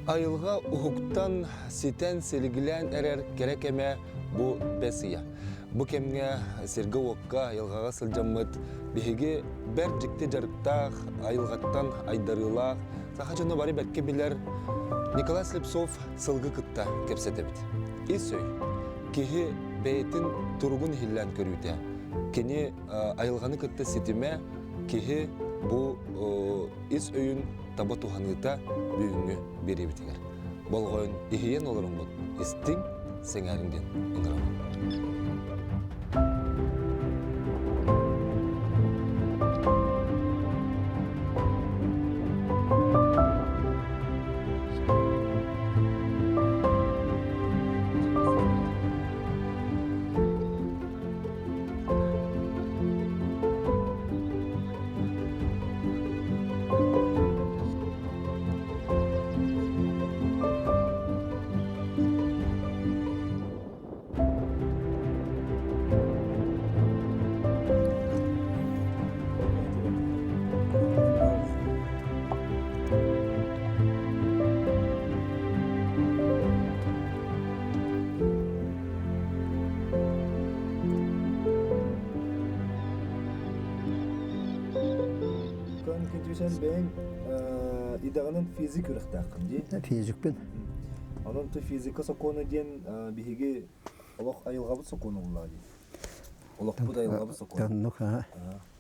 Айылҕа уһуктан, ситэн, силигилээн эрэр кэрэ кэмэ бу бэс ыйа. Бу кэмҥэ сиргэ-уокка, айылҕаҕа сылдьаммыт биһиги бэрт дьикти дьарыктаах, айылҕаттан айдарыылаах, саха дьоно бары бэркэ билэр Николай Слепцов сылгы кытта кэпсэтэбит. Ис өй, киһи бэйэтин туругун иһиллээн көрүүтэ, кини айылҕаны кытта ситимэ, киһи бу ис өйүн таба туһаныыта бүгүҥҥү биэриибитигэр. Болҕойон иһийэн олороҥҥут истиҥ, сэҥээриҥ диэн ыҥырабын. Күн бэйэҥ идэҕинэн физик үөрэхтээххин дии? Физикпин. Онон ту физика сокуона диэн биһиги олох айылҕабыт сокуона буоллаҕа дии. Олохпут айылҕабыт сокуона. Оннук аа.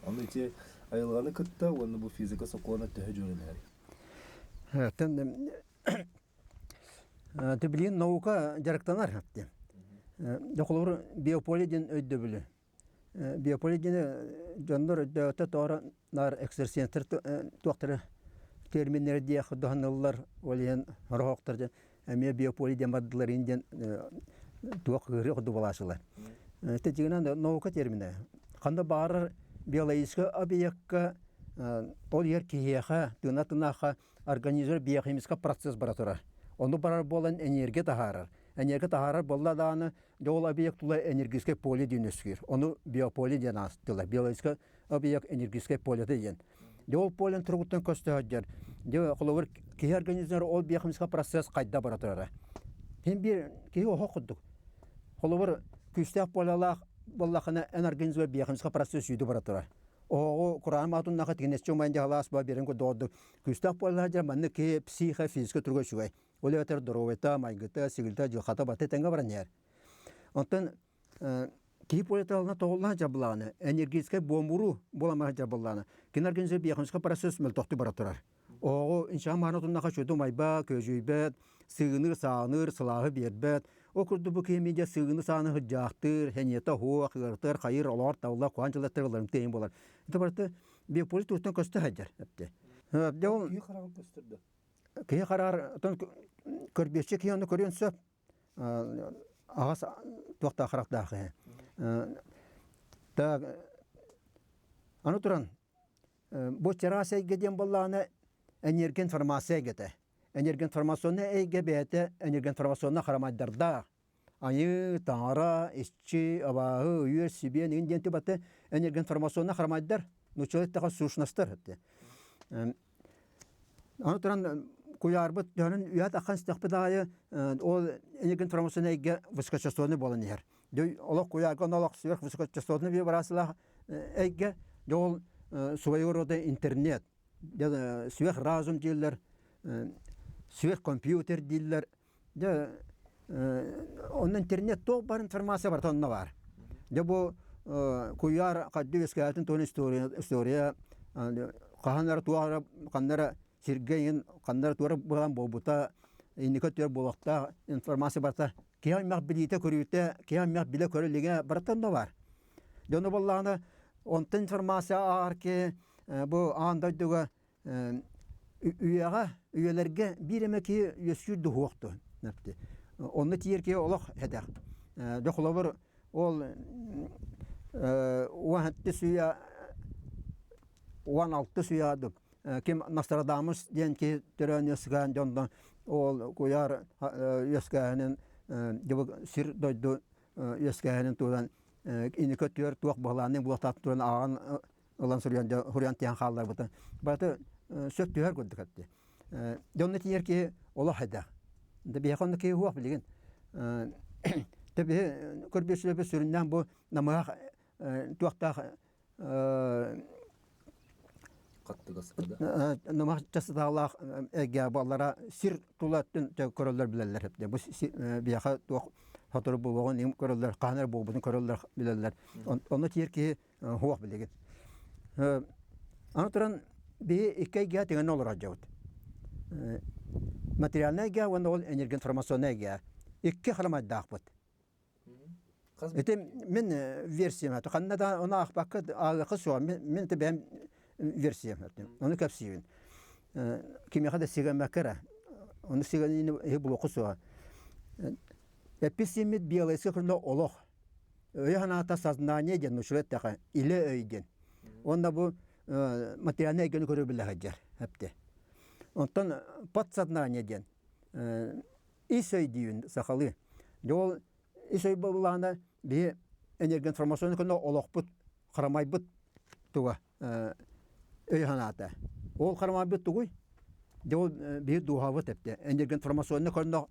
Ону ити айылҕаны кытта уонна бу физика сокуона төһө дьүөрэлэһэр? Ты билигин наука дьарыктанар диэн. Дьэ, биополе диэн өйдөбүлү. Биополе диэни дьоннор өйдөөтө тоҕо наар экстрасенстэр туохтара терминнэри диэх туһаныллар, ол иһин ороһоохтор диэн эмиэ биополе диэн бардылар диэн туох ыарыы курдук буолааччылар. Ити дьиҥинэн наука терминэ. Ханна баҕарар биологическай объекка ол иһэр киһиэхэ, тыына-тынаахха организм биохимическай процесс бара турар. Ону барар буолан энергия таһаарар. Энергия таһаарар буолла даҕаны, дьэ ол объект тула энергическай поле диэн үөскүүр. Ону биополе диэн ааттыыллар. Биологическай объект энергическай полета диэн. Дьэ ол полен туругуттан көстө сылдьар. Дьэ холобур киһи организмыгар ол биохимическай процесс хайда бара турара. Син биир киһи оһох курдук. Холобур күүстээх полялаах буоллахына эн организмыгар биохимическай процесс сүүдү бара турар. Оһоҕу кураан маатуннаха тигинэччи умайан дьаһалаас ба биэрэн курдук күүстээх буолла дьэ маннык киһи психо физическэ туруга үчүгэй. Ол эбэтэр доруобуйата, майгыта, сигилитэ, дьылҕата баты тэҥҥэ баран иһэр. Онтон киһи полеталына тоҕуллаан дьабылааны, энергетическай буомуруу буоламаһа дьабыллааны, кини организм биохимическай процесс мөлтөхтүк бара турар. Оҕоҕу инчэҕэ мааны туннаха чуду умайба, күөдьүйбэт, сыыныр, сааныр, сылааһы биэрбэт. Ол курдук бу киһи медиа сыыны сааны сыдьаахтыыр, сэниэтэ оһуох, ыарытыар, хайыр, олоор табылла, куһаан дьылаттар ыларым тиэйин буолар. Ити барыта биополис туһуттан көстө сылдьар. Дьэ ол Киһи хараҕын көстөр да? Киһи хараҕар отон көрбүөччү киһи ону көрүөн сөп. Аҕас туохтаах харахтаах киһи. Так аны туран Бу чараас эйгэ диэн буоллаҕына энергоинформация эйгэтэ. Энергоинформационнай эйгэ бэйэтэ энергоинформационнай харамайдардаах. Айыы, таҥара, иччи, абааһы, үөр, сибиэн иҥин диэн тубаты энергоинформационнай харамайдар, нууччалыы эттэххэ сущностар. Аны туран куйаарбыт төһөнөн үөһэ таххан истэхпит аайы ол энергоинформационнай эйгэ высокочастотный буолан иһэр. Олох куйаарга олох сверхвысокочастотный вибрациялаах эйгэ дьэ ол своего рода интернет сверхразум дииллэр сверхкомпьютер дииллэр дьэ онно интернет туох бар информация барыта онно баар дьэ бу куйаар хадды үөскээтин туһунан история история хаһан эрэ туох эрэ ханна эрэ сиргэ иҥин ханна эрэ туора быһан буолбута инники өттүгэр буолуохтаах информация барыта киһи аймах билиитэ-көрүүтэ киһи аймах билэ-көрө илигэ барыта онно баар Дьону буоллаҕына, онтон информация ааҕар киһи бу аан дойдуга үйэҕэ, үйэлэргэ биир эмэ киһи үөскүүр дуһуох дуо? Онно тиийэр киһи олох сэдэх. Дьэ холобур, ол 16 үйэ 16 үйэ ким Нострадамус диэн киһи төрөөн үөскээн дьонтон ол куйаар үөскээһинин сир дойду үөскээһинин туһунан инники өттүгэр туох быһылаанный буолуохтаах туран ааҕан ылан суруйан суруйан тиһэн хаалларбыта. Барыта сөп түһэр курдук этти. Дьонно тиийэр киһи олох хайдах. Да биһиэхэ онно киһи уох билигин. Тэ биһи көрбүөччүлэрбит сүрүннээн бу намыһах туохтаах намыһах часытаалаах эйгэ буоллара сир тула өттүн көрөллөр билэллэр. Бу биһиэхэ туох сотору буолуоҕун көрөллөр, хаһан эрэ буолбутун көрөллөр билэллэр. Онно тиийэр киһи Суох билигин. Аны туран биһи икки эйгэҕэ тэҥэнэ олорор дьабыт. Материальнай эйгэ уонна ол энергоинформационнай эйгэ. Икки харамайдаахпыт. Ити мин версиям это ханна да ону аахпакка ааҕыахха суоҕа мин это бэйэм версиям ону кэпсиибин. Кимиэхэ да сигэммэккэ эрэ ону сигэниини иһи булуохха суоҕа. Эппит-сииммит биологическай көрүҥэ олох. Өйө-санаата сознание диэн нууччалыы эттэххэ, илэ өй диэн. Уонна бу материальнай эйгэни көрө билэ сылдьар эпти. Онтон подсознание диэн ис өй диибин сахалыы. Дьэ ол ис өй буоллаҕына биһи энергоинформационный көнө олохпут харамайбыт туга өй-санаата. Ол харамайбыт тугуй? Дьэ ол биһи дууһабыт эпти. Энергоинформационный көрүнэ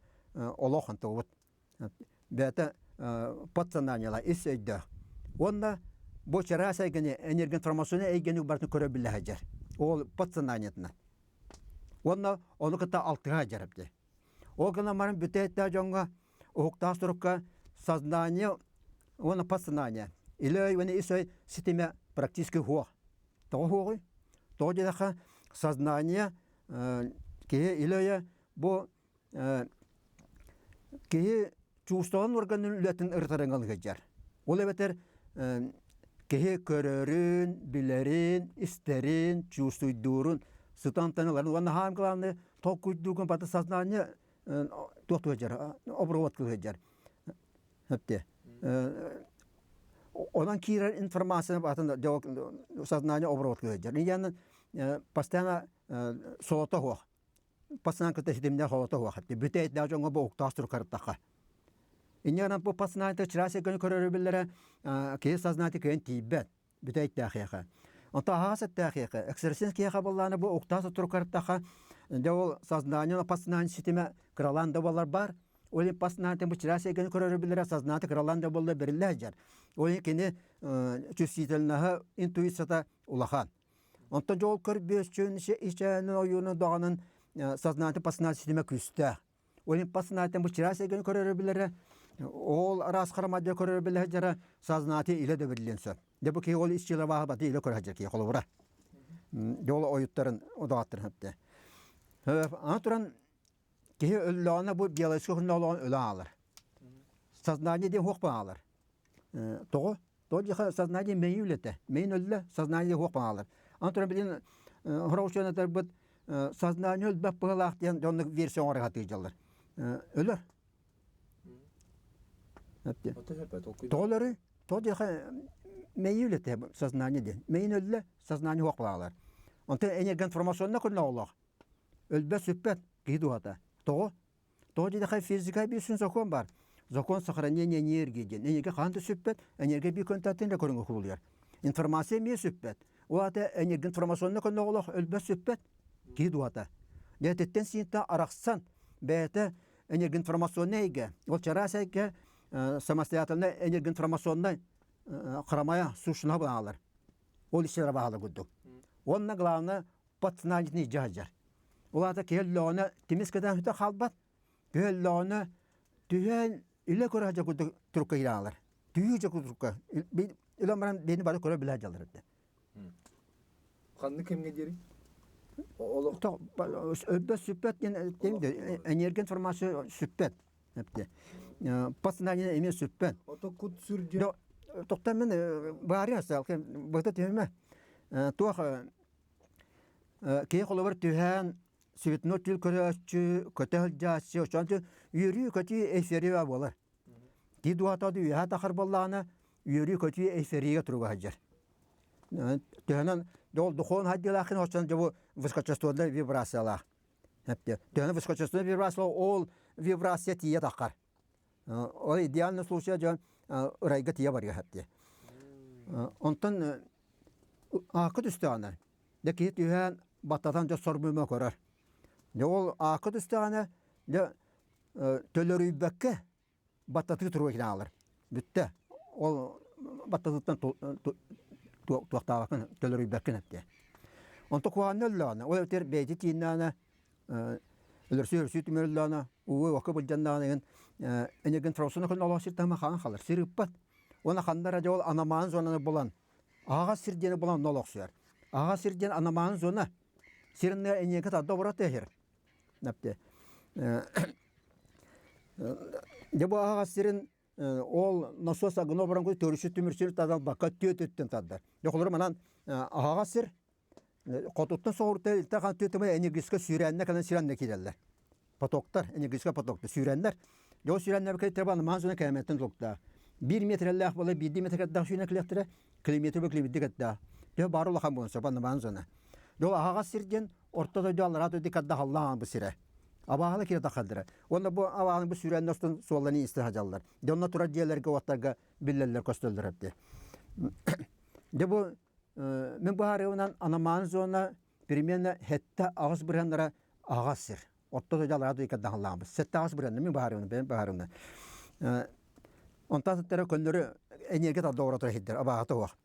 олох антыбыт. Бэйэтэ подсознаниела ис өйдөөх. Уонна бу чараас эйгэни, энергоинформационнай эйгэни барытын көрө билэ сылдьар. Ол подсознаниетынан. Уонна ону кытта алтыһа сылдьар эбит. Ол гынан баран бүтэһиктээх дьоҥҥо уһуктаах сурукка сознание уонна подсознание илэ өй уонна ис өй ситимэ практически суох. Тоҕо суоҕуй? Тоҕо диэтэххэ сознание киһи илэ өйө бу Киһи чувствован органын үлэтин ырытарыҥа сылдьар. Ол эбэтэр киһи көрөрүн, билэрин, истэрин, чувствуйдуурун, сытан ыларын уонна хаан главное толкуйдуургун баты сознание туох сылдьар, обработка сылдьар. Өптө. Онон киирэр информация атын сознание обработка сылдьар. Иянын постоянно солото суох. Пацан кытта ситимнээх холото суох этэ. Бүтэйдээх дьоҥҥо бу уктаах сурукарыттахха. Инньэ гынан бу пацаната чараас эйгэни көрөрү биллэрэ киһи сознание кыайан тиийбэт бүтэйдээхиэхэ. Онто аһаас эттээхиэхэ, экстрасенс киһиэхэ буоллаҕына бу уктаах сурукарыттахха дьэ ол сознание пацанан ситимэ кыралаан да буоллар баар. Ол иһин пацаната бу чараас эйгэни көрөрү биллэрэ сознание кыралаан да буоллар бэриллэ сылдьар. Ол иһин кини чувствительноһа, интуицията улахан. Онтон дьол көрбүөччүн, ичээнин ойуунун даҕанын сознательный подсознательный ситимэ күүстээх. Ол иһин подсознательный бу чараас эйгэни көрөрө билэрэ, ол араас харамайда көрөрө билэ сылдьара сознательный илэ да биллиэн сөп. Дьэ бу киһи ол ис дьыалабааһы баты илэ көрө сылдьар киһи холобура. Дьэ ол ойуттарын удаҕаттарын сөптө. Аны туран киһи өллөҕүнэ бу биологическай хронологын өлө аалар. Сознание диэн хуох баалар. Тоҕо? Тоҕо диэхэ сознание мэйии үлэтэ. Мэйин өллө, сознание хуох баалар. Аны туран билин хороучуонатарбыт сознание өлбөх быһалаах диэн дьоннук версия оҥоро сатыыллар. Өлөр. Тоҕо өлөрүй? Тоҕо диэхэ мэйии үлэтэ сознание диэн. Мэйин өллө, сознание хуох баалар. Онтон энергоинформационно көрүнэ олох. Өлбөт-сүппэт киһи дууһата. Тоҕо? Тоҕо диэтэххэ физика биир сүрүн сокуон баар. Закон сохранения энергии диэн. Энергия хаһан да сүппэт, энергия биир контактын эрэ көрүҥэ кубулуйар. Информация эмиэ сүппэт. Ол аата энергия информационнай көннөҕө олох өлбөт-сүппэт киһи дууһата. Дьэ сиинтэн арахсан бэйэтэ энергоинформационнай эйгэ, ол чараас эйгэ самостоятельно энергоинформационнай храмая сущноһа буолалар. Ол иччилэр баһалар курдук. Уонна главное подсознательный дьаһайар. Ол аата киһи өллөҕүнэ тимис кытаан сүтэ хаалбат. Киһи өллөҕүнэ түһээн илэ көрө сылдьар курдук турукка киирэ Түһүү дьэ турукка. Илэ баран бэйэни бары көрө билэ сылдьаллар этэ. Ханнык кэмҥэ диэри? Өлбөт сүппэт диэн энергия информация сүппэт. Подсознание эмиэ сүппэт. Ото кут сүр диэн Тоқтан мен баарыа быта түһүмэ. Туох Киһи холобур түһээн, цветной түүл көрөөччү, көтө сылдьааччы, оччоон үөрүү-көтүү эйфория буолар. Киһи дууһата үөһэ тахар буоллаҕына, үөрүү-көтүү эйфорияга туруга сылдьар. Төһөнөн ол духовный хайдыылааххын оччоон дьэ бу высокочастотная вибрациялаах. Төһөнөн высокочастотная вибрация ол вибрация тиийэ таххар. Ол идеальный случай дьон ырайга тиийэ барыа дии. Онтон Аакка түстэҕинэ, дьэ киһи түһээн баттатан дьэ сор быыма көрөр. Дьэ ол аакка түстэҕинэ, дьэ төлөрүйбэккэ баттатыы туруга киирэн Бүттэ. Ол баттатыттан туохтаабаккын, төлөрүйбэккин эптэ. Онто куһаҕанна өллөҕүнэ, ол эбэтэр бэйэтэ тииннэҕинэ, өлөрсүү-өлөрсүү түмэриллэҕинэ, уу уокка былдьаннаҕына игин энергин траусуна күн олох сир таһыма хаан халар, сир ыппат. Уонна ханна эрэ дьэ ол анамаан зонаны булан, аһаҕас сир диэни булан онно олохсуйар. Аһаҕас сир диэн анамаан зона. Сириннэ энергия тарда оборот иһэр. Нэпте. Дьэ бу аһаҕас сирин ол насос агыны оборон төрүчү түмүрсүр тадалбакка түөт өттүн тардар. Дьэ манан аһаҕас сир хотуттан соҕурта илтэ түөтүмэ энергическэ сүүрээннэ кэлэн сирэннэ киирэллэр. Потоктар, энергическэ потоктар сүүрэннэр. Дьэ ол сүүрэннэр кэлтэр маан зона кэмэттэн тулуктаах. Биир метрэлээх буола биирдии метрдээх сүүнэ кэлиэхтэрэ, километр километр кэттээх. Төһө баар улахан буолан сөп аннамаан зона. Дьэ ол аһаҕас сир диэн орто дойду аллараа дойду кадда халлаан бу сирэ. Абааһыла кире тахаллара. Уонна бу абааһыны бу сүүрэннэр устун суолланы истэ садьаллар. Дьэ онно турар дьиэлэргэ уоттарга биллэллэр көстөллөр эбит. Дьэ бу мин быһаарыыбынан аномальный зона примерно сэттэ аҕыс бырыһыаннара аҕас сир. Орто дойду аллараа дойду каддаһаллаабыт. Сэттэ аҕыс бырыһыанна мин быһаарыыбынан бэйэм быһаарыыбынан. Онтон аттара көннөрү энергия тарда оҕоро турар сирдэр абааһыта суох.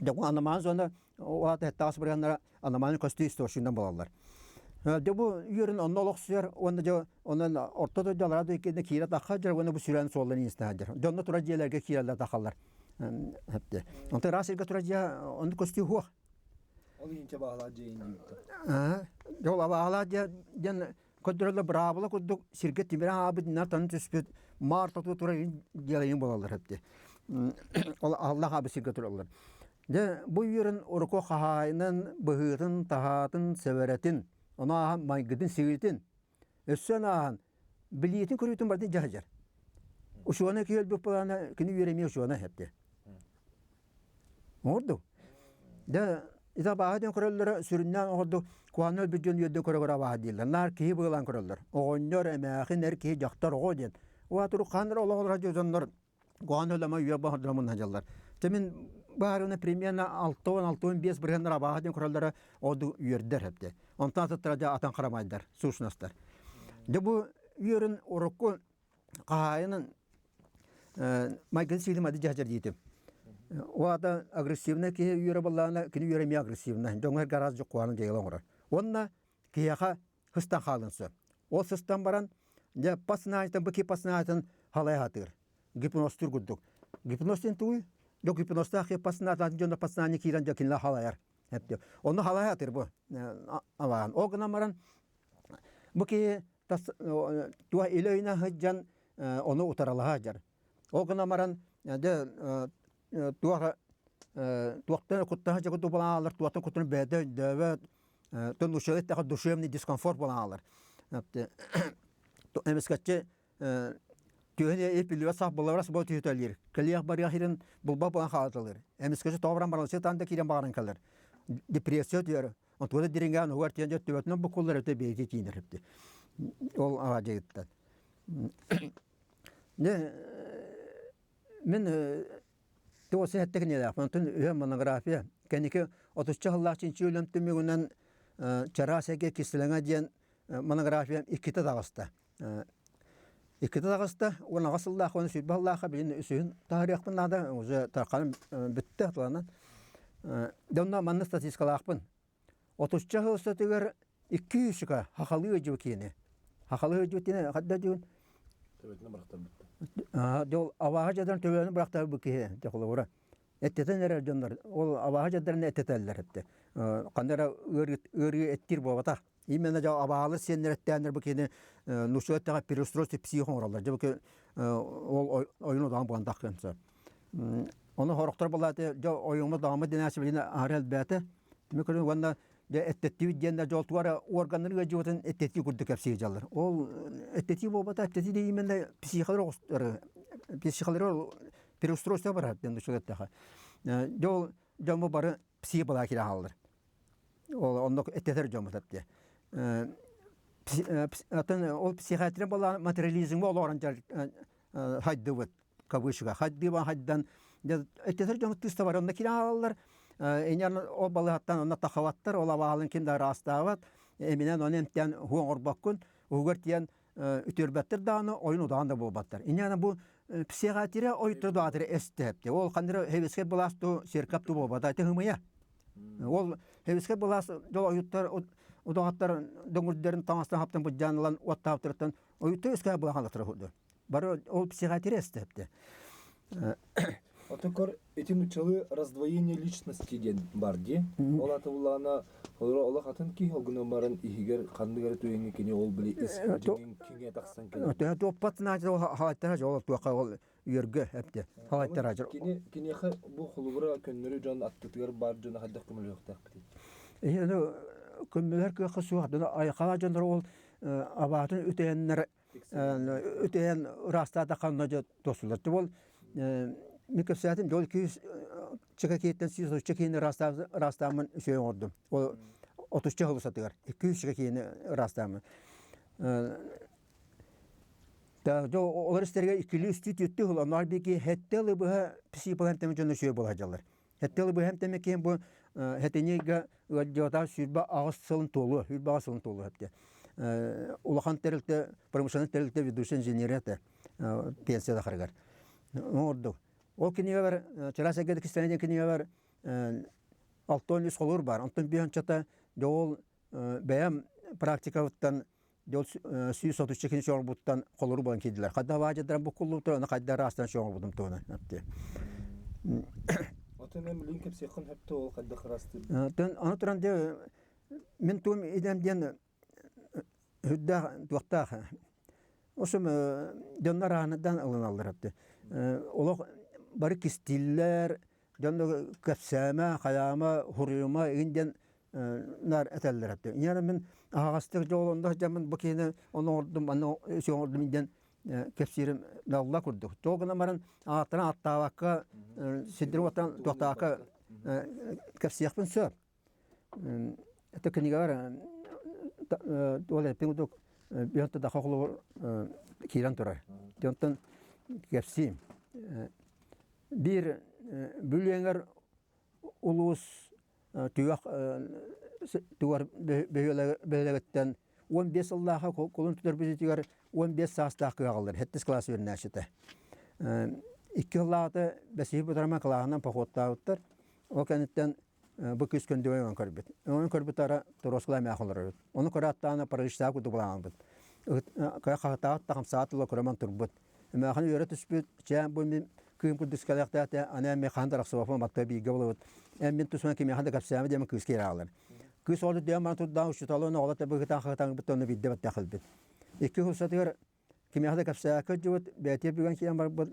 Дьэ аномальный зона уота сэттэ аҕыс бырыһыаннара аномальный көстүү источнигынан буолаллар. Дьэ бу үөрүн онно олохсуйар уонна дьэ онон орто дойду аллараа дойду киирэ тахха дьэр уонна бу сүрэн суолларын иистаһа дьэр. Дьонно турар дьиэлэргэ киирэллэр тахаллар. Онтон ыраас сиргэ турар дьиэ оннук көстүү суох. Ол иһинчэ баалаах дьиэ диибиттэр. Дьэ ол абаалаах дьиэ диэн көрдөрөллөр быраабыла курдук сиргэ тимирэ аабыт тан түспүт маар тотуу турар дьиэлэрин буолаллар эбит. Ол аллах аабыт сиргэ тураллар. Дьэ бу үөрэн уруку хаһаайынын быһыытын, таһаатын, сэбэрэтин, ону ааһан майгытын-сигилитин, өссө ааһан билиитин көрүүтүн барытын дьаһайар. Учуонай киһи өлбүт буолаана кини үөрэмиэ учуонай эбит. Оҥорду. Дьэ, ити абааһы диэн көрөллөрө сүрүннээн оҕорду куһаҕаны өлбүт дьон үөрдэ көрө-көрө абааһы дииллэр. Наар киһи быылаан көрөллөр. Оҕонньор, эмээхин, эр киһи, дьахтар, оҕо диэн. Уа турук хаан эрэ олох олорор дьоннор куһаҕаны өлөмө үйэ баһырдыра мунна дьаллар. Дьэ мин баарына примерно 60-65 бырыһыаннар абааһы диэн көрөллөрө оду үөрдэр эбит. Онтон атыттара дьэ атын харамайдар, сущностар. Дьэ бу үөрүн урукку хаһаайынын майгын сиилим ады дьаһдьар диитим. Уата агрессивный киһи үөрэ буоллаҕына, кини үөрэ эмиэ агрессивный. Дьоҥҥо гараж дьуккуһарын дьайыла оҥорор. Уонна киһиэхэ сыстан хаалын сөп. Ол сыстан баран, дьэ паснаайтан бу киһи паснаайтын халай сатыыр. Гипностур курдук. Гипноз диэн тугуй? Дьэ гипностаах киһи паснаатан дьоно паснаани киирэн дьэ кинилэр халайар. Онно халай сатыыр бу абаан. Ол гынан баран бу киһи туох илэ өйүнэн сылдьан ону утаралаһа сылдьар. Ол гынан баран дьэ туох туохтан куттаһа дьэ курдук буолан хаалар, туохтан куттанан бэйэтэ өйдөөбөт, тон эттэхэ душевный дискомфорт буолан хаалар. Эмискэччи түөһүн иппиллибэт сах булларас бу түһүтэлиир. Кэлиэх барыах ирин булба буолан хаалаталыыр. Эмискэччи тоҕо баран баран сытан да киирэн баҕаран кэлэр. Депрессия түһэр. Онтуга дириҥээн уһугар тиэн дьэ төбөтүнэн буккуллар өтө бэйэтэ тиинэр эбит. Ол аҕа Дьэ мин туос эттэ кинилээх онтон үһэ монография кэнники отучча сыллаах чинчийии үлэм түмүгүнэн чараас эгэ кистэлэҥэ диэн монография иккитэ таҕыста. Иккитэ таҕыста 18 сыллаах уонна 20 сыллаахха билин үсүһүн таһаарыахпын наада уже тарханым бүттэ туланан. Дьэ онно манна статистикалаахпын. Отучча сыл устатыгар икки үсүкэ хахалыы ыдьыбы киини. Хахалыы ыдьыбы киини хадда дьүн Төбөтүнэ бырахтарбыт. Дьол абааһы дьадан төбөнү бырахтарбыт киһи дьохолобура. Эттэтэн эрэр дьоннор ол абааһы дьадарын эттэтэллэр этте. Ханна эрэ ыарыы эттир буолбатах. Именно дьэ абаалы сиэннэр эттээннэр бу киһини нучча эттэҕэ переустройство псих оҥороллор. Дьэ бу ол ойун удаҕан буолан таххыан Ону хорохтор буолааты дьэ ойуҥмут даҕаммыт диэн билин аһары элбээтэ. Түмүк көрүн уонна дьэ эттеттибит диэн дьол туара органнарын ыалдьыбытын эттетии курдук кэпсии дьаллар. Ол эттетии буолбата, эттетии да именно психолор психолор переустройство барар диэн нучча эттэхэ. Дьэ ол дьомму бары псих балаа киирэ хааллар. Ол оннук эттэтэр дьоммут эптиэ. Атын ол психиатрия буолла материализмҥа олоҕуран хайдыбыт кавычка хайдыба хайдан эттэтэр дьоммут тыста бар онно киирэн хаалаллар иньэн ол балыһаттан онно тахабаттар ол абаалын ким да ыраастаабат. эминэн оны эмтээн уһуон оҥорбоккун, уһугар тиийэн үтүөрбэттэр даҕаны, ойун удаҕан да буолбаттар. Инньэ бу психиатрия ойуттар даҕатыра эстэһэпти. Ол ханныра хевискэй былаас ту серкап ту буолбата ити хымыйа. Ол хевискэй былаас дьол ойуттар удаҕаттар дөҥүрдэрин таҥастан хаптан быдьаан ылан уоттаабыттарыттан ойуттар үскэ былахан худу. Бары ол психиатрия эстэһэпти. Отокор ити нуччалыы раздвоение личности диэн бар дии. Ол аты буллаҕына олох атын киһи ол гынан баран иһигэр ханнык эрэ түгэҥҥэ кини ол били ис дьиҥин киҥэ тахсан кэлэр. Төһө туоппат наадьа ол халайтара ол туохха ол үөргө эпте халайтара Кини киниэхэ бу холобура көннөрү дьон аттытыгар баар дьону хайдах көмөлөһүөхтээхпитий? Эһиги көмөлөһөр кыахха суох. Айхала дьоннор ол абаатын үтэйэннэр үтэйэн ыраастаатахха дьэ тосулар. Ол мен кэпсээтим дьол күүс чэкэкиэттэн сүүс отучча киһини ыраастааммын үчүгэй оҥордум. Ол отучча сыл устатыгар 200 чэкэ киһини ыраастааммын. Олор истэригэр иккилии үстүү түөртүү сыл оннооҕор биир хэттэ ылы быһа психология тэмэ дьоно үчүгэй буола сылдьаллар. Хэттэ ылы быһа тэмэ киһи бу хэтинийгэ ыалдьыбатах 28 сылын туолуо, 28 сылын туолуо эбитэ. Улахан тэрилтэ, промышленнай тэрилтэ ведущий инженерэ этэ пенсия тахарыгар. Оҥордук. Ол кинигэбэр, Чараас эйгэ кистэлэҥ диэн кинигэбэр 63 холуур бар. Онтон биһанчата дьол бэйэм практикабыттан дьол 133 кини чоҥорбуттан холору булан киирдилэр. Хайда баадьадаран буккуллубуттар, аны хайда араастан чоҥорбутум туһунан. Отон эм лин кэпсиэххин хөптө ол хайдах ырастыр? Аны туран де мин туум идэм диэн үрдээх туохтаах Осум дьоннор ааныдан ылыналлар эбит. Олох бары кистииллэр, дьон кэпсээмэ, хайаама, хуруйума игин диэн нар этэллэр эбит. Ийэ мин аһаҕастык дьолондо дьаммын бу киһини ону оҥордум, аны оҥордум диэн кэпсиирим далла курдук. Тоҕо гынан баран ааттарын ааттаабакка, сирдэрин уоттан туохтаабакка кэпсиэхпин сөп. Это кинигэбэр ол эппин курдук биһиэхэ да холобур киирэн турар. Онтон кэпсиим. Биир Бүлүөҥэр улуус түгэх тугар бөһүөлэгиттэн 15 сыллааха кулун тутар 15 саастаах кыаҕаллар, сэттис кылаас үөрэнээччитэ. Икки сыллааҕыта бэсиһи бутарама кылааһынан походтаабыттар. Ол кэнниттэн бу кыыс көндүбэй оҥон көрбүт. Оҥон көрбүт ара торуоскалаа эмээх олорор. Ону көрөөттаана параличтаах курдук былаанбыт. Кыра хаһытаат тахамсаат ыла көрөмөн турбут. Эмээхин үөрэ түспүт, чээн бу мин кыым курдук кэлэхтээтэ, аны эмми хаан дарахсыбаппын батта бииргэ болобут. Эн мин тусунан кимиэхэ да кэпсээмэ диэмин кыыс киирэ аалар. Кыыс оҕолу дээн баран турдаан учууталын оҕоло табыгытаан хаһытаан быттан онно биирдэ баттах ылбыт. Икки хусатыгар кимиэхэ да кэпсээккэ дьыбыт, бэйэтигэр бүгэн киирэн барбыт,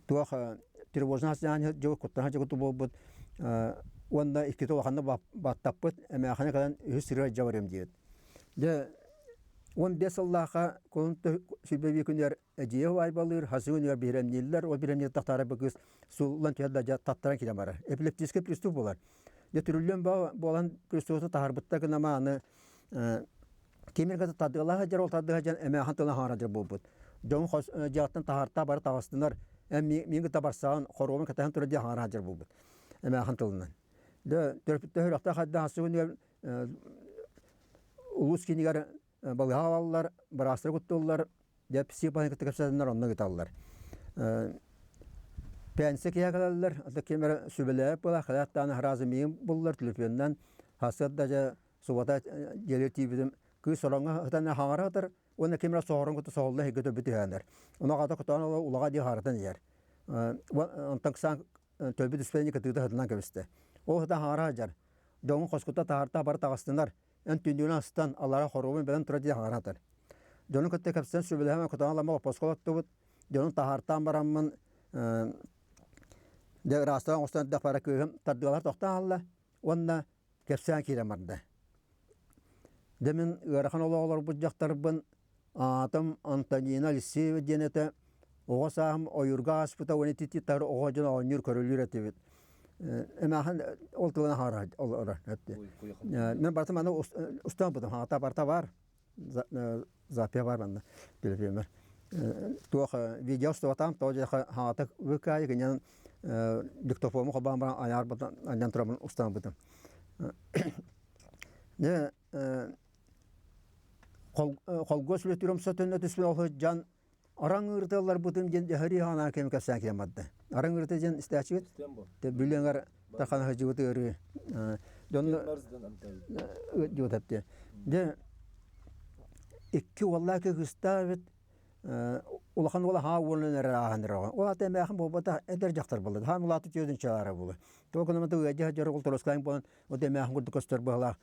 туох тревожнай сыһыан дьыбыт, куттаһа дьыбыт буолбут уонна иккитэ улаханнык баттаппыт, эмээхини кэлэн үһүс сырыа дьабарыам диэбит. Дьэ, 15 сыллаахха кулун сүлбэ күнүгэр эдьиийэ убайбалыыр, хасы күнүгэр биһирэмнииллэр, ол биһирэмниир тахтаара бу кыыс сууллан түһэр да дьэ таттаран киирэн барар. Эпилептический приступ буолар. Дьэ түрүллүөн буолан приступу таһаарбыттар гынама аны Тимиргэ тардыалаах сылдьар, ол тардыа сылдьан эмээхин тылын хаҥара сылдьар буолбут. Дьоҥ хос дьиэҕиттэн таһаартаа бары таҕыстынар, эн миигин кытта барсаҕын, хоруобун кэтэһэн турар диэн хаҥара сылдьар буолбут. Эмээхин тылынан. Дьэ, төрөппүттэр сүрэхтээх хайдах сүгүнүгэр улуус киинигэр балыыһа аҕалаллар, быраастары куттууллар, дьэ психбаһын кытта кэпсэтэннэр онно ыыталлар. Пенсия киһи кэлэллэр, ата ким эрэ сүбэлээбит буолар, хайааттаан аһараазы миигин буллар, төлөпүөннэн сарсыарда дьэ субата дьиэлэр тиийбитим кыыс ороҥҥо сытан хаҥара сытар уонна ким эрэ соһорун кытта соһулла иһиргэ төбүт түһээннэр ону аҕата кутаан улаҕа дии харатан иһэр онтон кысаан төлбүт үспэни кытыыта сытынан кэбистэ ол сытан хаҥара сылдьар дьоҥун хоскута таһаарта бары таҕыстынар эн түннүгүнэн астан аллара хоруобун бэлэм турар дии хаҥара сытар дьону кытта кэпсэтэн сүбэлэһэн кутаан ламма оппоско олоттубут дьонун таһаартаан бараммын дьэ ыраастаан оҥостон эрдэх бара кыыһым тардыалар тохтоон хаалла уонна кэпсээн киирэн барда. Дьэ мин ыарахан олоҕу олорбут дьахтарбын аатым Антонина Алексеева диэн этэ. Оҕо сааһым ойуурга ааспыта уонна ити тар оҕо дьон оонньуур көрүлүүр этибит. Эмээхин ол тылын аһара олорор этти. Мен барытым аны устан бутум хаата барта бар. Запия бар манна телефонер. Туох видео устубатам то же хаата выкай гинен диктофому хабаан баран аяар батан аннан турамын устан бутум. Не Холгуос үлэтигэр умса төннө түспүт ол сылдьан араҥ ыырыталларбытын диэн дьаһарыы хаанаа кэми кэпсээн киирэн барда. Араҥ ыырыта диэн истээччибит. Бүлэҥэр тархана сылдьыбыт ыарыы. Дьонно дьуотапты. Дьэ икки уоллаах кыыстаабыт улахан уола хаа уолун эрэ ааһан эрэ. Ол ата эмээхин буолбатах эдэр дьахтар буолла. Хаан улааты түөдүн чаара буолла. Тоҕо гынан ыадьа дьоро ол тороскайын буолан ол эмээхин курдук көстөр быһалаах.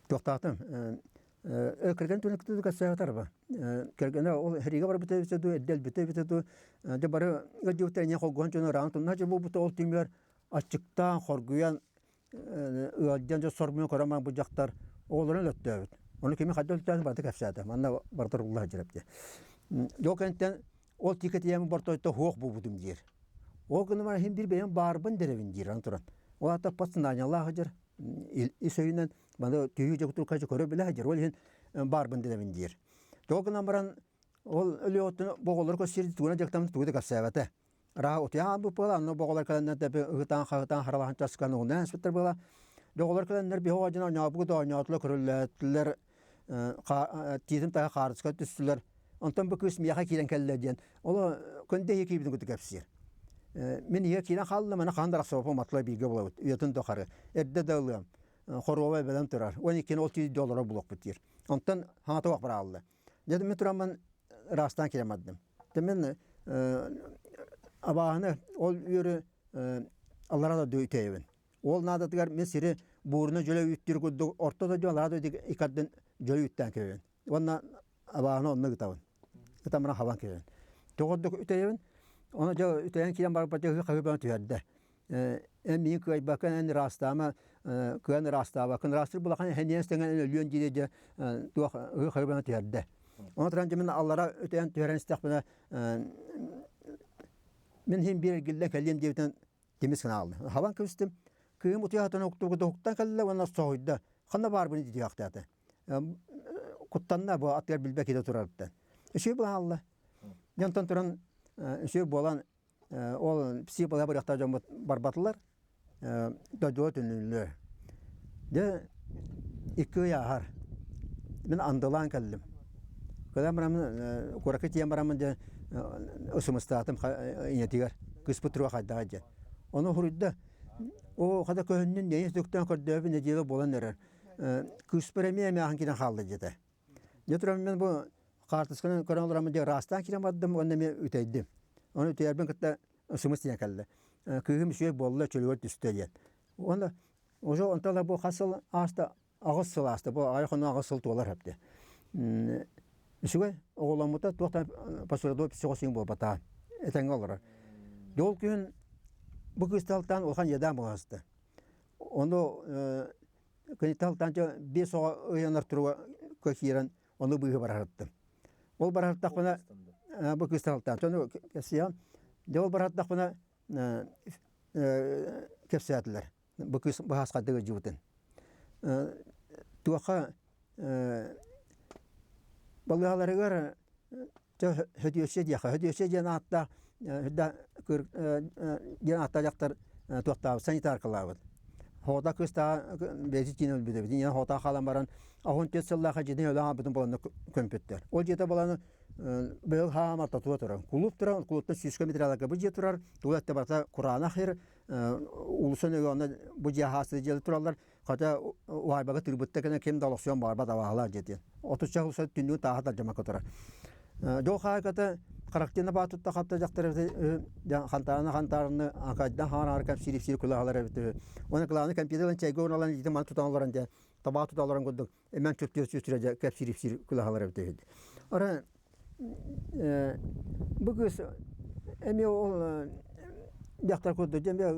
Туохтаатым кэргэн түнэктүү кэссээтарба кэргэнэ ол хэригэ барбыта эбитэ дуу эрдэ өлбүтэ эбитэ дуу дьэ бары ыалдьыбыттар эмиэ холгуһан дьону ыраан тумна дьэ буолбута ол түмүгэр аччыктаан хоргуйан ыалдьан дьэ сорбуйан көрөн баран бу дьахтар оҕолорун өлөттөөбүт ону кими хайда өлөттөөбүтүн барыта кэпсээтэ манна барыта урулла сылдьар эбит дьэ ол кэнниттэн ол тиикэтийэм бортойто суох буолбутум диир ол гынан баран иһин биир бэйэм баарбын дэрэбин диир аны туран ол аата подсознаниелаах сылдьар ис өйүнэн маны түһүү дьокутуукка көрө билэ сылдьар ол иһин баарбын дэрэбин диир ол гынан баран ол өлүөҕүттэн боҕолору көссиир тугунан дьарыктаммыт тугу да кэпсээбэтэ Ра утуйаан бу буола, онно боҕолор кэлэннэр да ыһытаан-хаһытаан харалаһан часкан угунан эспиттэр буола. Доҕолор кэлэннэр биһи оҕо оонньообугу да оонньоотулар, көрүллээтилэр, тиитин таһа хаарыска түстүлэр. Онтон бу кыыс миэхэ киирэн кэллэ диэн, ол күндэ иһи киирбитин кытта кэпсиир. Мин ийэ киирэн хааллым, аны хаһан да арахсыбаппын матла бииргэ буолабыт, үйэтин тухары. Эрдэ да ылыам, хоруоба бэлэм турар. Уон иккини ол тиийдэ олорор булуохпут диир. Онтон хаҥата уох бараалла. Дьэ мин тураммын ыраастаан киирэн бардым. Мин абааһыны ол үөрү аллара дойду үтэйэбин. Ол наадатыгар мин сири буурuna дьөлө үүттүүр курдук орто дойду аллара дойду иккардын дьөлө үүттээн кэбиһэбин. Уонна абааһыны онно ытабын. Ытан баран хабан кэбиһэбин. Тоҕордук үтэйэбин. Ону дьэ үтэйэн киирэн барбат дьэ хаһыы түһэрдэ. Эн миигин кыайбаккын, эн ыраастаама, кыан ыраастаабаккын, ыраастыыр булахан эһэниэн стэҥэн өлүөн диир дьэ туох ыы түһэрдэ. Ону туран дьэ мин аллара үтэйэн түһэрэн истэхпинэ мин иһин биир эргиллэн кэлиэм диэбитин тимис гына аалла. Хабан кэбистим. Кыым утуйаатын уһуктан кэллэ уонна соһуйда. Ханна баарбын диэхтээтэ. Куттанна бу атыгар билбэт киһи турарыттан. Үчүгэй буолан Дьонтон туран үчүгэй буолан Ол психбалыһа барыахтаах дьоммут барбатылар, дойдуга төннүллүлэр. Дьэ, икки ый ааһар. Мин андылаан кэллим. Кэлэн бараммын, куоракка тиийэн бараммын дьэ, ысымыстаатым ийэтигэр, кыыспыт туруга хайдаҕай диэн. Ону суруйда, оо, хата көһүннүн, нэйин сүтүктээн көрдөөбүн нэдиэлэ буолан эрэр. Кыыспар эмиэ эмээхин киирэн хаалла диэтэ. Дьэ туран мин бу хаартысканы көрөн олороммун дьэ ыраастаан киирэн бардым уонна эмиэ үтэйдим. Ону үтэйэрбин кытта сымыс тиийэн кэллэ. Кыыһым үчүгэй буолла, чөлүгэр түстэ диэн. Уонна уже онтон бу хас сыл ааста, 8 сыл ааста, бу аҕай хонуу 8 сыл туолар эбит. Үчүгэй оҕоломмута туох да посредой психосиҥ буолбатаҕа. Этэҥҥэ олорор. Дьэ ол күһүн бу кыысталтан улахан иэдээн буоласта. Ону Кыниталтан биэс оҕо ыйанар туруга киирэн ону быыһы барарыттым. Ол барарыттахпына бу кыысталтан тону кэпсиэҕим. Дьэ ол барарыттахпына кэпсээтилэр. Бу кыыс баһаас хардыга дьыбытын. Туохха балыыһаларыгар Хөдүөсүйэ диэхэ. Хөдүөсүйэ диэн ааттаах диэн ааттаах дьахтар туохтаабыт санитаркалаабыт. Хоото кыыстааҕа бэйэтин тиинэ өлбүт эбит. Ийэ хоото хаалан баран 14 сыллаах дьиэтин өлөн хаалбытын буланна көмпүттэр. Ол дьиэтэ булан быйыл хаамар татуа турар. Кулууп турар, кулууптан сүүскэ метраларга бу дьиэ турар. Тула өттө барыта кураанах сир. Улуса нөҥүө онно бу дьиэ хаастыы дьиэлэр тураллар. Хотя уһаайбага тыырбытта кэнэ ким да олохсуйан баҕарбат абааһылаах дьиэтин. Отучча сыл түннүгүн тааһа тардьамакка турар. Дьол хаайката характина баатутта хапта дьахтар хантаана хантаарны акайдан хаараар кэпсиир сиир кулаалар эбит. Оны кылааны компьютерын чайга уралан итин ман тутан олорон дьэ табаа тута олорон курдук эмэн чөптүөр сүстүрэ кэпсиир сиир кулаалар эбит. Ара бу кыыс эмиэ ол дьахтар курдук дьэ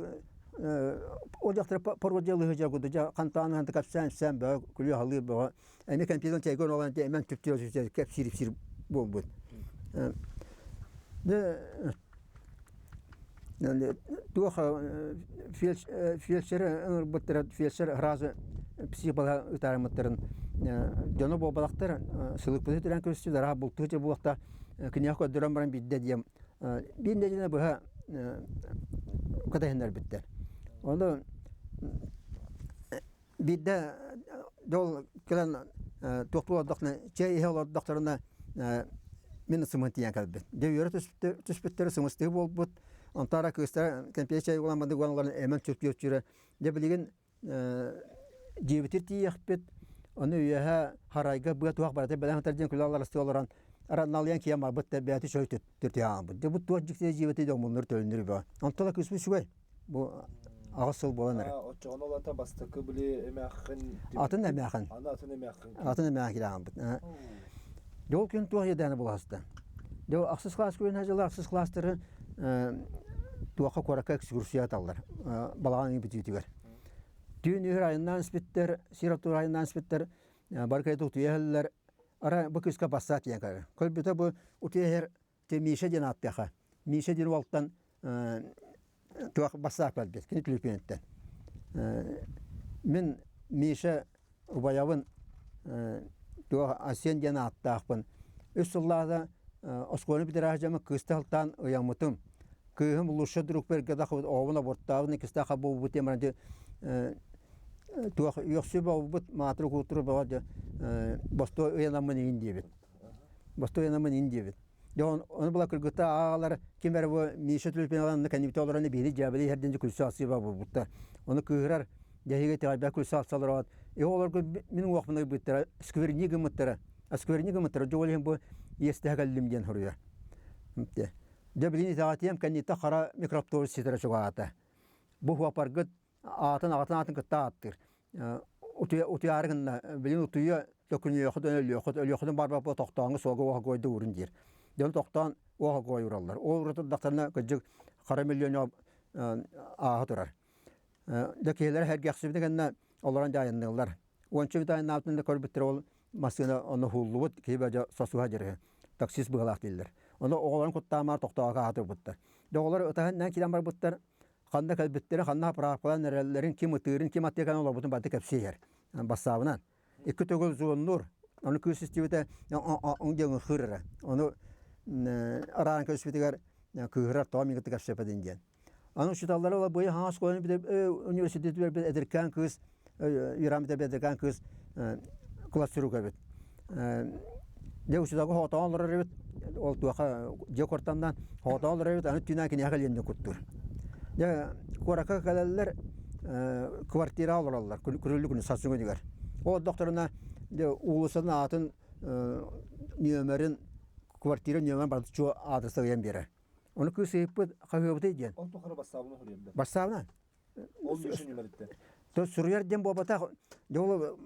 ол дьахтар пародиялыһы дьэ курдук дьэ хантаан кэпсээн ипсээн бөҕө күлүү халыы бөҕө эмиэ компьютерын чайгын олорон дьэ эмэн түптүөр кэпсиир ипсиир буолбут дьэ туох фельдшер ыҥырбыттара фельдшер сразу психбалыһа ытаарыммыттарын дьоно буолбатахтар сылыкпыты түрэн көрүстүлэр аха бултуу дьэ буолта киниэхэ көрдөрөн баран биирдэ диэм биир нэдиэлэ быһа кэтэһиннэрбиттэр. Ону биирдэ дьол кэлэн туохтуу олордохтуна, чэй иһэ олордохторуна мин сымын тиийэн кэлбит. Дьэ үөрэ түспүттэрэ сымыстыы буолбут. Онтон кыыстара кэмпиэ чэй уолан маннык уолан эмэн чүртүөччүрэ. Дьэ билигин дьиэбитир тиийиэхпит, ону үөһэ харайга быа туох барыта бэлэм сытар диэн күлэ алларастыы олорон аранналыйан киэн барбыт да бэйэтэ чой түртүһэ ааммыт. Дьэ бу туох дьиктитэ дьиэбитий да омуннур төлөннүр бөҕө. Онтон да кыыспыт үчүгэй. Бу 8 сыл буолан эрэр. Оччоҕуна олата бастакы били эмээххин Атын эмээхин. Аны атын эмээххин. Атын эмээхин киирэ ааммыт. Дьэ ол күн туох иэдээнэ булаһыста. Дьэ ахсыс класс күн дьыла ахсыс класстары туохха куоракка экскурсия аталлар балаҕан бүтүүтүгэр. Түүн үһүр айаннаан испиттэр, сир оттуур айаннаан испиттэр, бары кэлэ утуйа иһэллэр. Ара бу кыыска бассаат диэн көрөр. Көрбүтэ бу утуйа иһэр Миша диэн ааттыаха. Миша диэн уолтан туох бассаап кэлбит, кини түлүпүөнүттэн. Мин Миша убайабын туох Асен диэн ааттаахпын. Үс сыллааҕыта оскуоланы бүтэрээри дьоммун кыыста сылтаан ыйаммытым. Кыыһым лучше друг бергада оҕобун абортаабын иккистээх буолбут диэн баран туох үөхсүү буолбут маатыры куутуру бөҕө бостуой ыйанаммын иин диэбит. Бостуой ыйанаммын иин диэбит. Дьэ ону була кыргыттар ааҕалар ким эрэ бу Миша түлүпүөн кэннибитэ олорон биһиги дьээбэлии иһэрдин күлсэ алсыыба буолбуттар. Ону кыыһырар дьэһиигэ итэҕэйбэт күлсэ алсалар и олорго мин уҥуохпун ыйбыттара скверни гыммыттара скверни гыммыттара дьэ ол иһин бу иэстэһэ кэллим диэн суруйар. Дьэ билигин итэҕэтиэм кэнниттэн хара микроавтобус ситэрэ чугаһаата. Бу хуапаргыт аатын аҕатын аатын кытта ааттыыр. Утуйаары гынна, билин утуйа төкүнүөхүт, өлүөхүт, өлүөхүтүн барбаппа тохтооҥҥу суолга уоха уурун диир. Дьон тохтоон уоха ураллар. Ол урутурдахтарына кырдьык хара миллион ааһа турар. Дьэ киһилэрэ сэргэхсибитэ кэннэ олорон дьаайанныыллар. Уонча мүнүүтэ айаннаабытын да көрбүттэр ол массыына онно уһууллубут, киһи бөдьө сосуһа дьэрэ. Таксист быһалаах дииллэр. Ону оҕолорун куттаамаар тохтоокко ааһа турбуттар. Дьэ оҕолор ытаһан киирэн барбыттар, ханна кэлбиттэрин, ханна заправкалаан эрэллэрин, ким ытыырын, ким аттыгар олорбутун барыта кэпсии иһэр. Бассаабынан. Икки төгүл зоннуур. Ону кыыс истибитэ диэн ынхыыр эрэ. Ону араан көрүспүтүгэр кыыһырар тоҕо миигин кэпсэппэтин диэн. Аны учууталлара ыла быйыл хаҥас оскуоланы университеты бүтэрбит эдэркээн кыыс, Иран бүтэрбит эдэркээн кыыс класс эбит. Дьэ учууталга хоотоон олорор эбит, ол туоха дьиэ куортамнаан хоотоон олорор эбит, аны түүнээн киниэхэ кэлиэн диэн куттуур. Дьэ куоракка кэлэллэр, квартираҕа олороллор күрүллү күнү сарсыҥҥы күнүгэр. Ол олордохторуна дьэ уулуссатын аатын нүөмэрин квартира нүөмэрин барыта чуо аадырыста ыйан биэрэр. Ону кыыс ыйыппыт хаһыабытый диэн. Ол тухары бассаабына суруйар да? Бассаабына. Ол Миша нүмериттэн. То суруйар диэн буолбатах. Дьол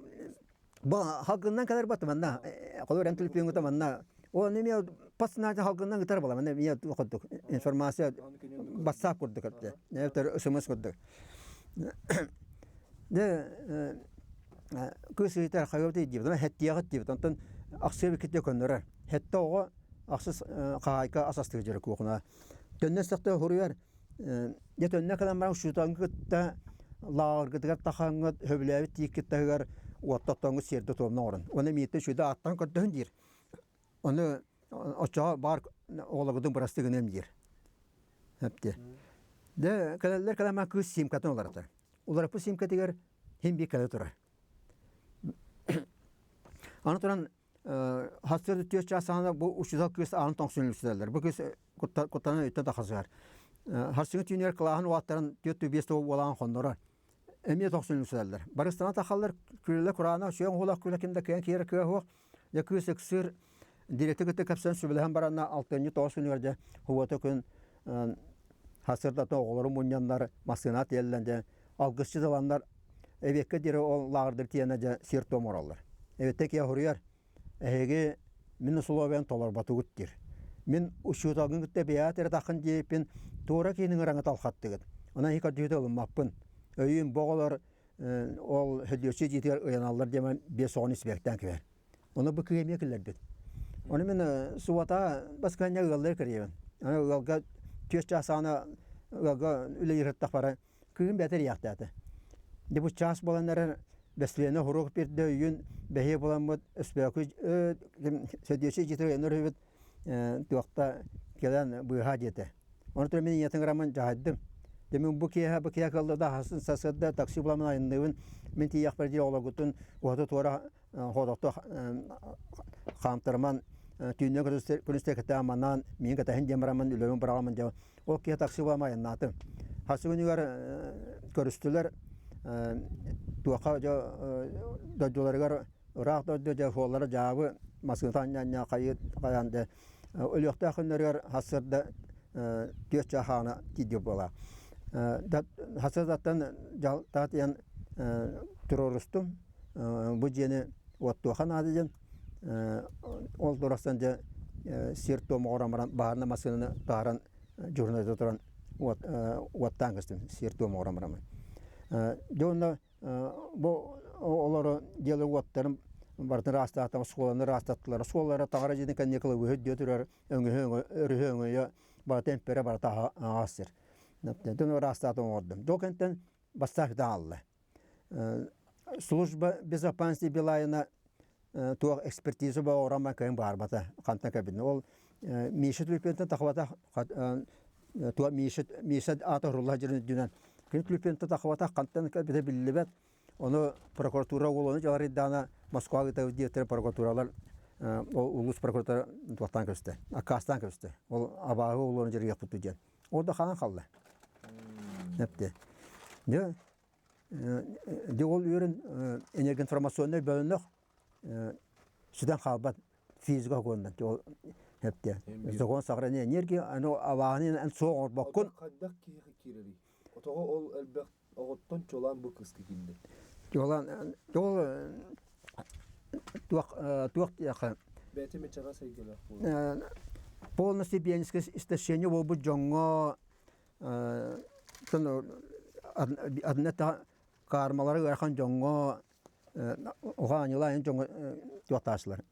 бу халгыннан кэлэр бат манна. Холор эн түлпүөҥҥүтэ манна. Ол эмиэ пасснаажа халгыннан ытар була. Манна эмиэ курдук информация бассаап курдук өттө. Эбэтэр смс курдук. Дэ кыыс ыйытар хаһыабытый диэбит. Хэттиэҕит диэбит. Онтон ахсыа биккитэ көннөрөр. Хэтте оҕо ахсыс хаһаайка ас астыыр дьөрө куохуна. Төннө сахта хоруйар дьэ төннө кэлэн баран учууталгын кытта лааҕыргытыгар тахаҥҥыт сөбүлээбит тииккит таһыгар уоттаттоҥҥут сиэрдэ туомна оҥорон. Уонна мииттэн үчүгэйдик ааттаан көрдөһүн диир. Ону оччоҕо баар оҕолоргутун бырастыы гыныам диир. Эпти. Дьэ кэлэллэр кэлэн кыыс симкатын уларытар. Уларыппыт симкатыгар хин биир кэлэ турар. Аны туран Хастыыр түөрт чаас саҕана бу учуутал кыыс аан тоҥсуйан үксэтэллэр. Бу кыыс куттанан өттө тахсыһар. Харсыҥҥы түүнүгэр кылааһын уолаттарын 4-5 уолаан хоннорор. Эмиэ тоҥсуйан үксэтэллэр. Барыстана тахаллар, күлэлэ кураана, сүөҥ уһулах күлэ ким да кыайан киирэр кыа суох. Дьэ кыыс ыксыыр директор кытта кэпсэн сүбэлэһэн баранна 6-9 күнүгэр дьэ хубота күн хасырдата оҕолору мунньаннар массыына тиэллэн дьэ алгысчыт ыланнар эбиэккэ диэри ол лааҕырдар тиэнэ дьэ сиэр-туом оҥороллор. Эбиттэ киһи хоруйар, эһиги мин условиям толорботугут диир. Мин учууталгын кытта бэйэҕит эрэ таххын диэбиппин туора киһини ыҥыраҥҥа талхаттыгыт. Онон эһиги көрдүүтэ ылыммаппын. Өйүүн бу оҕолор ол һөдүөччү дьиэтигэр ыйаналлар диэмэн биэс оҕону испиэктээн кэбиһэр. Ону бу кыыс эмиэ киллэрбит. Ону мин субата баскыһанньа ыаллары кэрийэбин. Аны ыалга түөрт чаас саҕана ыалга үлэлиир сыттахпара Кыыһым бэйэтэ эрийээхтээтэ. Дьэ бу чаас буолан эрэр бэстилиэнэ уруок биэрдэ өйүүн бэһиэ буоламмыт өспөөкү сөдүөччү дьиэтигэр өнөр үһүбүт туохта кэлэн быыһаа диэтэ. Оны туран мин ийэтин ыраммын дьаһайдым. Дьэ мин бу киэһэ бу киэһэ кылла да хасын сарсыарда такси буламмын айанныыбын. Мин тиийиэхпэр диэри оҕолоргутун уһаты туора ходохто хаамтарыман түүннэ күнүстэ кэтээн манаан миин кэтэһин диэн бараммын үлэбин быраҕаммын диэн ол киһи такси буламмын айаннаатым. Хас күнүгэр көрүстүлэр туохха дьэ дойдуларыгар ыраах дойду дьэ суоллара дьаабы массыыната анньа хайыы хайаан дэ өлүөхтээх күннэригэр сарсыарда түөрт чааһаана тиийдик буолаа. Сарсыардаттан дьалтаат туруорустум. Бу дьиэни уоттуоха наада диэн. Ол турарсан дьэ сир-туом оҥорон баран баһаарына массыынаны таһааран дьуһунайда туран уоттаан көстүм сир-туом оҥорон бараммын. Дьэ онно Бу олору дьиэлэр уоттарын барытын ыраастаатаҕа оскуоланы ыраастаттылар. Оскуолалара таҥара дьиэтин кэнники кылабыыһа дьиэ турар өҥөһө өрүһү өҥөйө барыта эмпэрэ барыта аҕаас сир. Дьон ыраастаата оҥордум. Дьол кэнтэн бастаах даалла. Служба безопасности Билайна туох экспертиза оҥорон кыайан баарбата хантан кэлбитин. Ол Миша түлүпүөнтэн тахыбата туох Миша Миша аата уһурулла дьирин үрдүнэн кини түлүпүөнтэн тахыбата хантан кэлбитэ биллибэт. Ону прокуратура уолуну дьаларыйдаана Москваҕа ыытабыт диэбиттэрэ прокуратуралар ол улуус прокуратура туохтаан көстө, аккаастаан көстө. Ол абааһы уолуну дьарыйыахпыт диэн. Ол да хаан халла. Эпти. Дьэ Дьэ ол үөрэн энергоинформационнай бөлөнөх сүтэн хаалбат физика сокуонунан ол эптэ закон сохранения энергии аны абааһыны эн суох оҥорбоккун. Хайдах киһиэхэ киирэрий? Отоҕо ол элбэх оҕоттон чуолаан бу кыыска киирдэ. Чуолаан ол туох туох диэхэ Бэйэтэ мичэҕэс эйгэлээх буолар. Полностью пионерское истощение буолбут дьоҥҥо Адна кармалары ыарахан дьоҥҥо уһаанньылаан дьоҥҥо туохтааччылар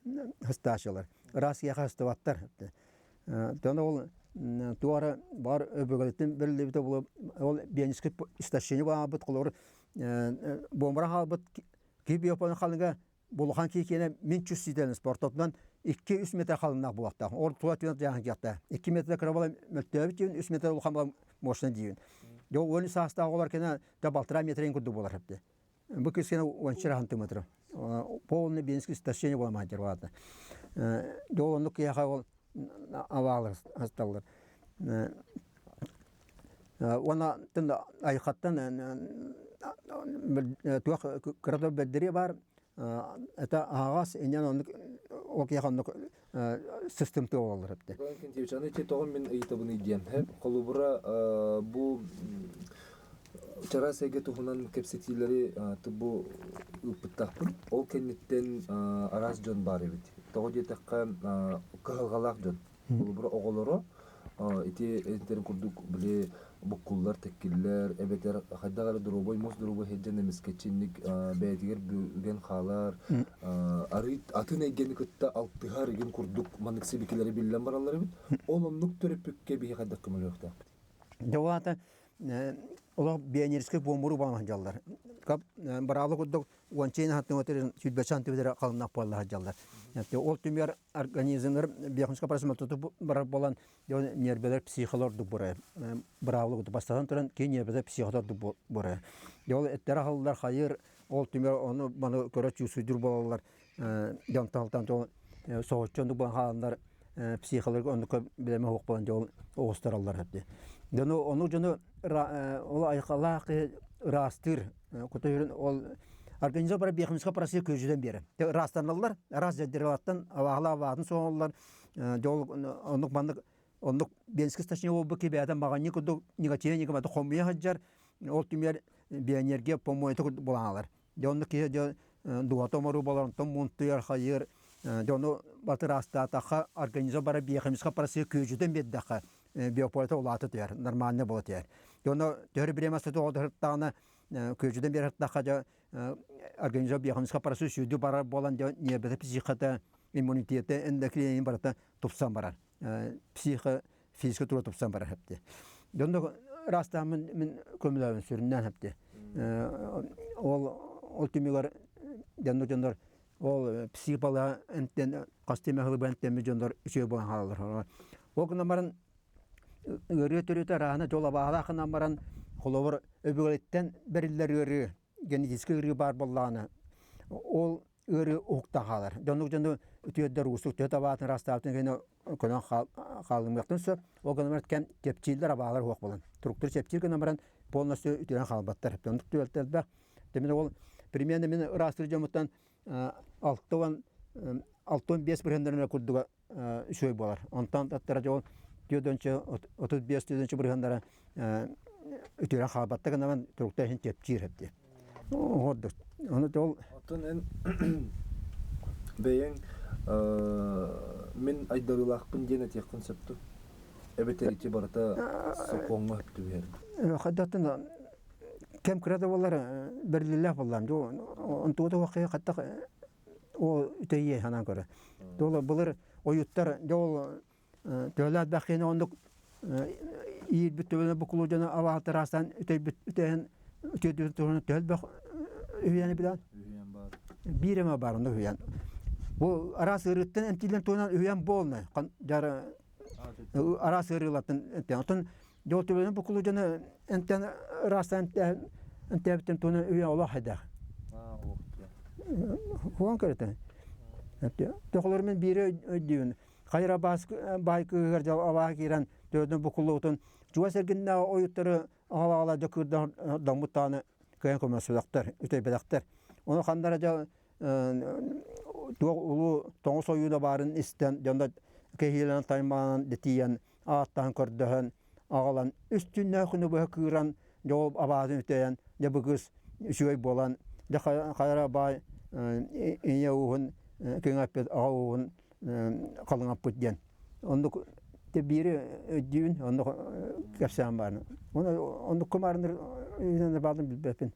ыстааччылар ыраас киһиэхэ ыстыбаттар Тон ол туох эрэ баар өбүгэлэриттэн бэриллибитэ буолуо ол биэнискэ истощение баабыт холобур буомбара хаалбыт киһи биопаны халыҥа Булухан киһи мин чувствителен спортотунан 2-3 метр халыннаах буолуохтаах. Ол тула түөн дьааһын киэхтээх. 2 метр кыра буолан мөлтөөбүт диэн, 3 метр улахан буолан мощно диибин. Дьэ 10 саастаах оҕолор кэнэ да балтараа метрин курдук буолар хэпти. Бу кыс кэнэ 10 сантиметр. Полный бенский истощение буолан маһдыр баата. Дьэ ол оннук киһиэхэ ол аваалар асталлар. Уонна айхаттан туох кырата бэрдэрии баар это аһаҕас инньэн оннук ол киһиэхэ оннук сыстымтыы буолаллар эбит. Иван Кентьевич, аны ити тоҕо мин ыйытабыный диэн. Холобура, бу чараас эйгэ туһунан кэпсэтиилэри бу ыыппыттаахпын. Ол кэнниттэн араас дьон баар эбит. Тоҕо диэтэххэ, кыһалҕалаах дьон. Холобура, оҕолоро ити этэрин курдук били буккуллар, тэккиллэр, эбэтэр хайдах эрэ доруобай, муус доруобай сылдьан эмискэччинник бэйэтигэр бүгэн хаалар, арыы атын эйгэни кытта алтыһар игин курдук маннык сибикилэри биллэн бараллар эбит. Ол оннук төрөппүккэ биһи хайдах көмөлөөхтөөхпүт? Дьэ, ол аата олох пионерскай буомуру буолан сылдьаллар. Бараалы курдук уонча сантиметр, сүүрбэччэ сантиметр халыннаах буолла сылдьаллар. Ол түмүгэр организмнар биохимическай процесс барар буолан нервелер психолор ордук бурайар. Быраабыла курдук бастатан туран кини нервелер психолор ордук бурайар. Ол эттэр аһыллар, хайыр, ол түмүгэр ону маны көрө чувствуйдур буолаллар. Дьонтон соһуччу оннук буолан хааланнар психология оннукка билэмэ суох буолан дьол оҕустараллар эбит. Дьону ону дьону ол айхалаах ыраастыыр кутуйрун ол организм бара биохимическай процесс күөдьүтэн биэрэр. Ыраастаналлар, араас дьаддыралартан абааһылаах абаатын соҥоллар, дьол оннук маннык оннук биэнсикэ источник буолбут киһи бэйэтэ маҕанньы курдук негативный никомата хомуйа сылдьар, ол түмүгэр биоэнергия помойата курдук булаалар. Дьэ оннук киһи дьэ дууһата оморуу буолар, онтон муунтуйар, хайыыр, дьону баты ыраастаатахха организм бара биохимическай процесс күөдьүтэн биэрдэххэ биополита улаата түһэр, нормально буола түһэр. Дьоно төһө бириэмэ сытыаҕына күөдьүтэн биэрэртэххэ дьэ организм биохимическай процесс сүүрдүү барар буолан дьэ ньиэрбэтэ психиката, иммунитета, эндокринин барыта тупсан барар. Психо физика тура тупсан барар хэпти. Дьонно ыраастааммын мин көмөлөбүн сүрүннээн хэпти. Ол ол түмүгэр дьоннор дьоннор ол психбала эмтэн хас тиэмэ хылыбы эмтэммит дьоннор үчүгэй буолан хаалаллар. Ол гынан баран. Ыарыы төрүтэ араана дьол абааһылаах гынан баран, холобур, өбүгэлэриттэн бэриллэр ыарыы, генетическэй ыарыы баар буоллаҕына, ол ыарыы уһуктан хаалар. Дьоннук дьону үтүөрдэр уустук төһө табаатын ыраастаабытын кэннэ көнөн хаалымыахтын сөп. Ол гынан баран кэм чэпчииллэр абаалар уһуох буолан. Туруктары чэпчиир гынан баран полностью үтүөрэн хаалбаттар. Оннук түбэлтэ элбэх. Мин ол примерно мин ыраастыыр дьоммуттан 65 бырыһыаннарын курдуга үчүгэй буолар. Онтон аттара дьол түөрдөнчө 35 түөрдөнчө бырыһыаннара үтүөрэн хаалбатта гынан туруктар иһин чэпчиир эбит. Оһордук. Ону дьол Оттон эн бэйэҥ мин айдарыылаахпын диэн этиэххин сөп дуо? Эбэтэр ити барыта сокуоҥҥа сөп түбэһэр. Хайдахтан кэм кыра да буоллар бэриллиилээх буоллаам. Онтугу да хаттах ол үтэйиэ санаан көрө. Дол былыр ойуттар дьол төһөлөөх бэххине оннук иирбит төбөнө букулу дьоно абаатыраастан үтэйбит үтэһин үтүөдүбүт туһунан төһөлбөх үһүйэни билэн биир эмэ баар оннук үһүйэн. Бу араас ыарыыттан эмтиилэн туһунан үһүйэн буолна. Дьара араас ыарыылартан эмтэн. Оттон дьол төбөнө букулу дьоно эмтэн ыраастан эмтээбиттэн туһунан үһүйэн олох хайдах. Хуан көрөтөн. Тохолор мен биири өйдүүбүн. Хайра баай кыыһыгар дьал абаа киирэн төбөтүн букуллубутун чугас эргиннээҕи ойуттары аҕала-аҕала дьокуурдан доммуттааны кыайан көмөлөспөтөхтөр, үтэйбэтэхтэр. Ону ханнара дьэ туох улуу тоҥус ойууна баарын истэн дьонно кэһиилэнэн таймаанан тиийэн ааттаан көрдөһөн аҕалан үс түүннээх күнү быһа кыыран дьэ ол абаатын үтэйэн дьэ бу кыыс үчүгэй буолан дьэ хайара баай ийэ ууһун кыҥаппыт аҕа ууһун халыҥаппыт диэн оннук биири өйдүүбүн оннук кэпсээн баар оннук кумаарыныр баалын билбэппин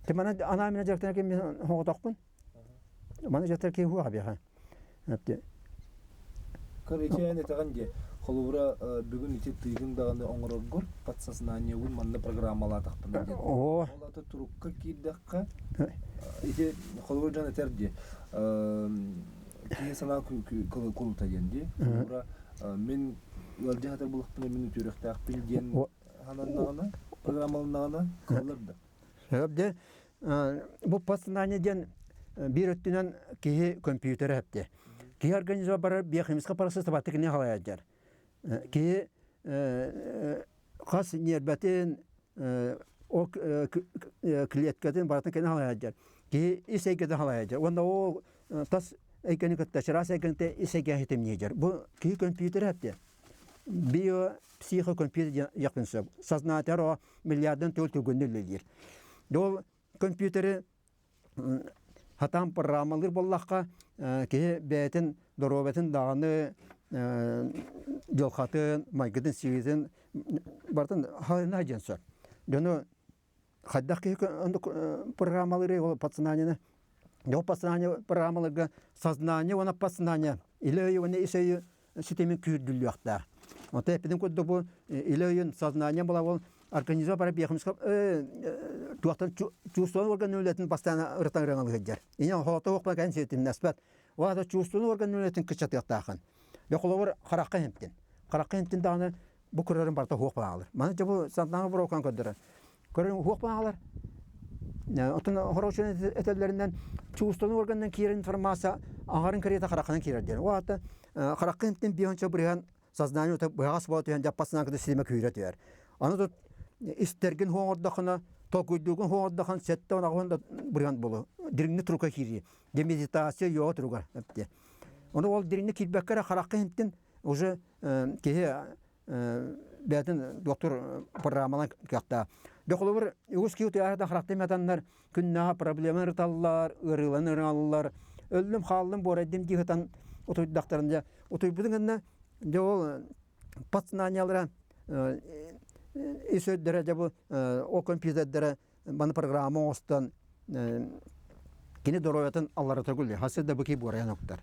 ти мана анаа мина дьарыктана ким мин хоҕотохпун маны дьахтар киһи хуаха биэхэ Короче, этэҕин дии, холобура, бүгүн ити тыыгын даҕаны оҥороргор подсознаниебын манна программалаатахпына диэн. Оо. Ол ата турукка киирдэххэ, ити холобура дьон этэр дии, киһи санаа кулута диэн дии. Холобура, мин ыалдьа сатар булахпына мин үтүөрүөхтээхпин диэн сананнаҕына, программаланнаҕына кыаллар да. Сөп дьэ, бу подсознание диэн биир өттүнэн киһи компьютера эпти. Киһи организма барар биохимическай процесс табаттык не халайар. Киһи хас ньиэрбэтин, ол клеткатын барытын кини халайар. Киһи ис эйгэтин халайар. Уонна ол тас эйгэни кытта чараас эйгэни ис эйгэ хитимниир. Бу киһи компьютера эпти. Био психокомпьютер диэн якын сөп. Сознатель о миллиардан төл түгүннү үлэлиир. Ол компьютери хатаан программалыыр буоллахха, киһи бэйэтин доруобуйатын даҕаны дьылҕатын, майгытын-сигилитин барытын халына диэн сөп. Дьону хайдах киһи программалыырый ол подсознание ол подсознание программаларга сознание уонна подсознание илэ өйү уонна ис өйү ситимин күүрдүллүөхтээх. Оттон эппитин курдук бу илэ өйүн сознание була ол организм бара биохимическай туохтан чувствован орган үлэтин бастаан ырытан ырыҥалыы сылдьар. Ине хоото уохпа кэн ситимнэспэт. Ол чувствован орган үлэтин кыччатыахтаахын. Дьэ холобур харахха хэмтин. Харахха хэмтин даҕаны бу көрөрүн барыта хуох баалар. Маны дьэ бу сантааҥы бурокан көрдөрөр. Көрөрүн хуох баалар. Оттон хорошо этэллэринэн чувствованный органынан киирэр информация аҥарын кэриэтэ хараххынан киирэр диэн. Ол аата хараххын биһонча бырыһан сознание быһаҕас буола түһэн дьаппасынан кытта силимэ күүрэ түһэр. Аны тут истэргин хуоҥордоххуна, толкуйдуугун хуоҥордохон сэттэ он аҕыһын да бырыһан болу. Дириҥни турука киирии. Демедитация йога туругар. Ону ол дириҥни киирбэккэ эрэ харахха химтин уже киһи бэйэтин доктор программалан кыахтаах. Дьэ холобур үгүс киһи утуйаары харахтыы матаннар күннээҕи проблеманы ырыталлар, ыарыыларын ырыҥаллар, өллүм хааллым буорайдым дии сытан утуйдахтарын дьэ утуйбутун гынна дьэ ол подсознаниелара ис өйдөрө дьэ бу ол компьютердара маны программа оҥостон кини доруобуйатын алларата күллэ хасыр да быки буорайан октар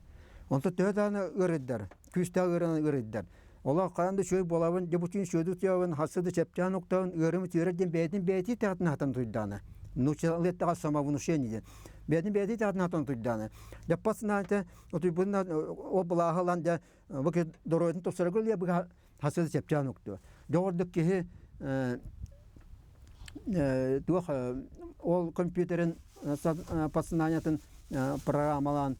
онто төһө даҕаны ыарыйдар күүстээх ыарынан ыарыйдар олох хаан да үчүгэй буолабын дьэ бу түүн сүөдү утуйабын хасыр да чэпчээн уктабын ыарым үтүөрэр диэн бэйэтин бэйэтин тэҕэтин хатан туйдаана нууччалыы эттэҕэ самовнушение диэн бэйэтин бэйэтин тэҕэтин хатан туйдаана дьаппас наата утуйбутун ол былааһы ылан дьэ бу доруобуйатын тупсарга үлэ быга хасыр да чэпчээн уктуо. Доҕордук киһи туох ол компьютерин подсознаниетын программалаан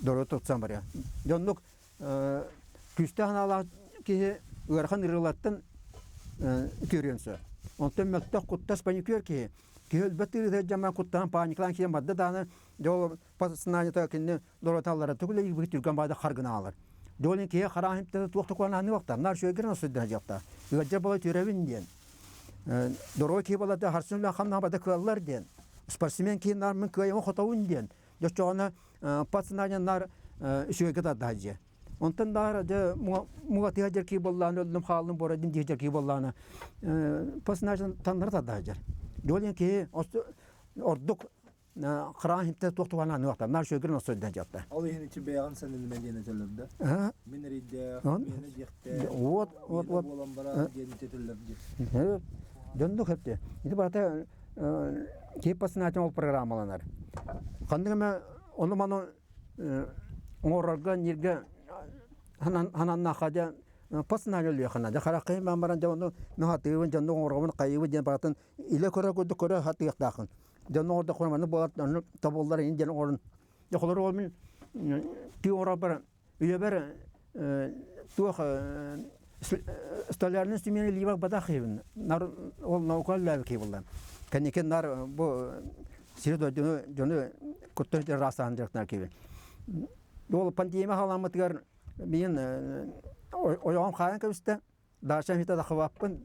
дору тутсан барыа. Дьоннук күүстээх санаалаах киһи ыарахан ырыалартан үтүөрүөн сөп. Онтон мөлтөх куттас паникер киһи киһи өлбөт тыырыта дьаман куттаан паникалаан киһи барда даҕаны дьэ ол подсознаниета кинини дороталлара тугу илэ түргэн баада харгынаалар. Дьолин киһи хараан туох да куһаҕаны уохта нар үчүгэйгин осуддана дьахта. Ыалдьар бола түрэбин диэн. Дорой киһи балата харсын хамнаха бада кыаллар диэн. Спортсмен киһи нар мин кыайыма хотовун диэн. Дьоччоҕуна подсознание нар үчүгэйгэ тардаһа дьиэ. Онтон даара дьэ муга тыа дьэр кии боллааны өллүм хааллым бора дин дии дьэр кии боллааны подсознание таннара тардаһа дьэр. Дьолин киһи ордук Хараан химтэ туох туһана аныахта нар шөгүрүн осойдан дьатта. Ол иһин ичи бэйэҕин сананыма диэн этэллэр да. Мин эрийдээх, миэнэ диэхтээх, Вот, вот, вот. буолан баран диэн этэллэр дии. Дьоннук хэпте. Ити барыта киһи подсознательно ол программаланар. Ханнык эмэ ону маны оҥорорго ньиргэ хананнаахха дьэ подсознание өлүөххэ дьэ хараххын баран дьэ ону мин дьонну оҥоробун хайыыбын диэн барытын илэ көрө курдук көрө сатыахтааххын. Дьон оҥордоххуна маннык буолар, оннук тобуллар иһин диэн оҥорон. Дьэ холобур ол мин тыы оҥорорбор үйэбэр туох столярный инструмент илиибэр батах киһибин. Нар ол наука үлэлээбит киһи буолла. Кэнники нар бу сири дойдуну дьону куттан ыраастаан дьарыктанар киһибин. Ол пандемия халаммытыгар миин ойоҕум хаайан кэбистэ. Даачам иһитэ тахыбаппын,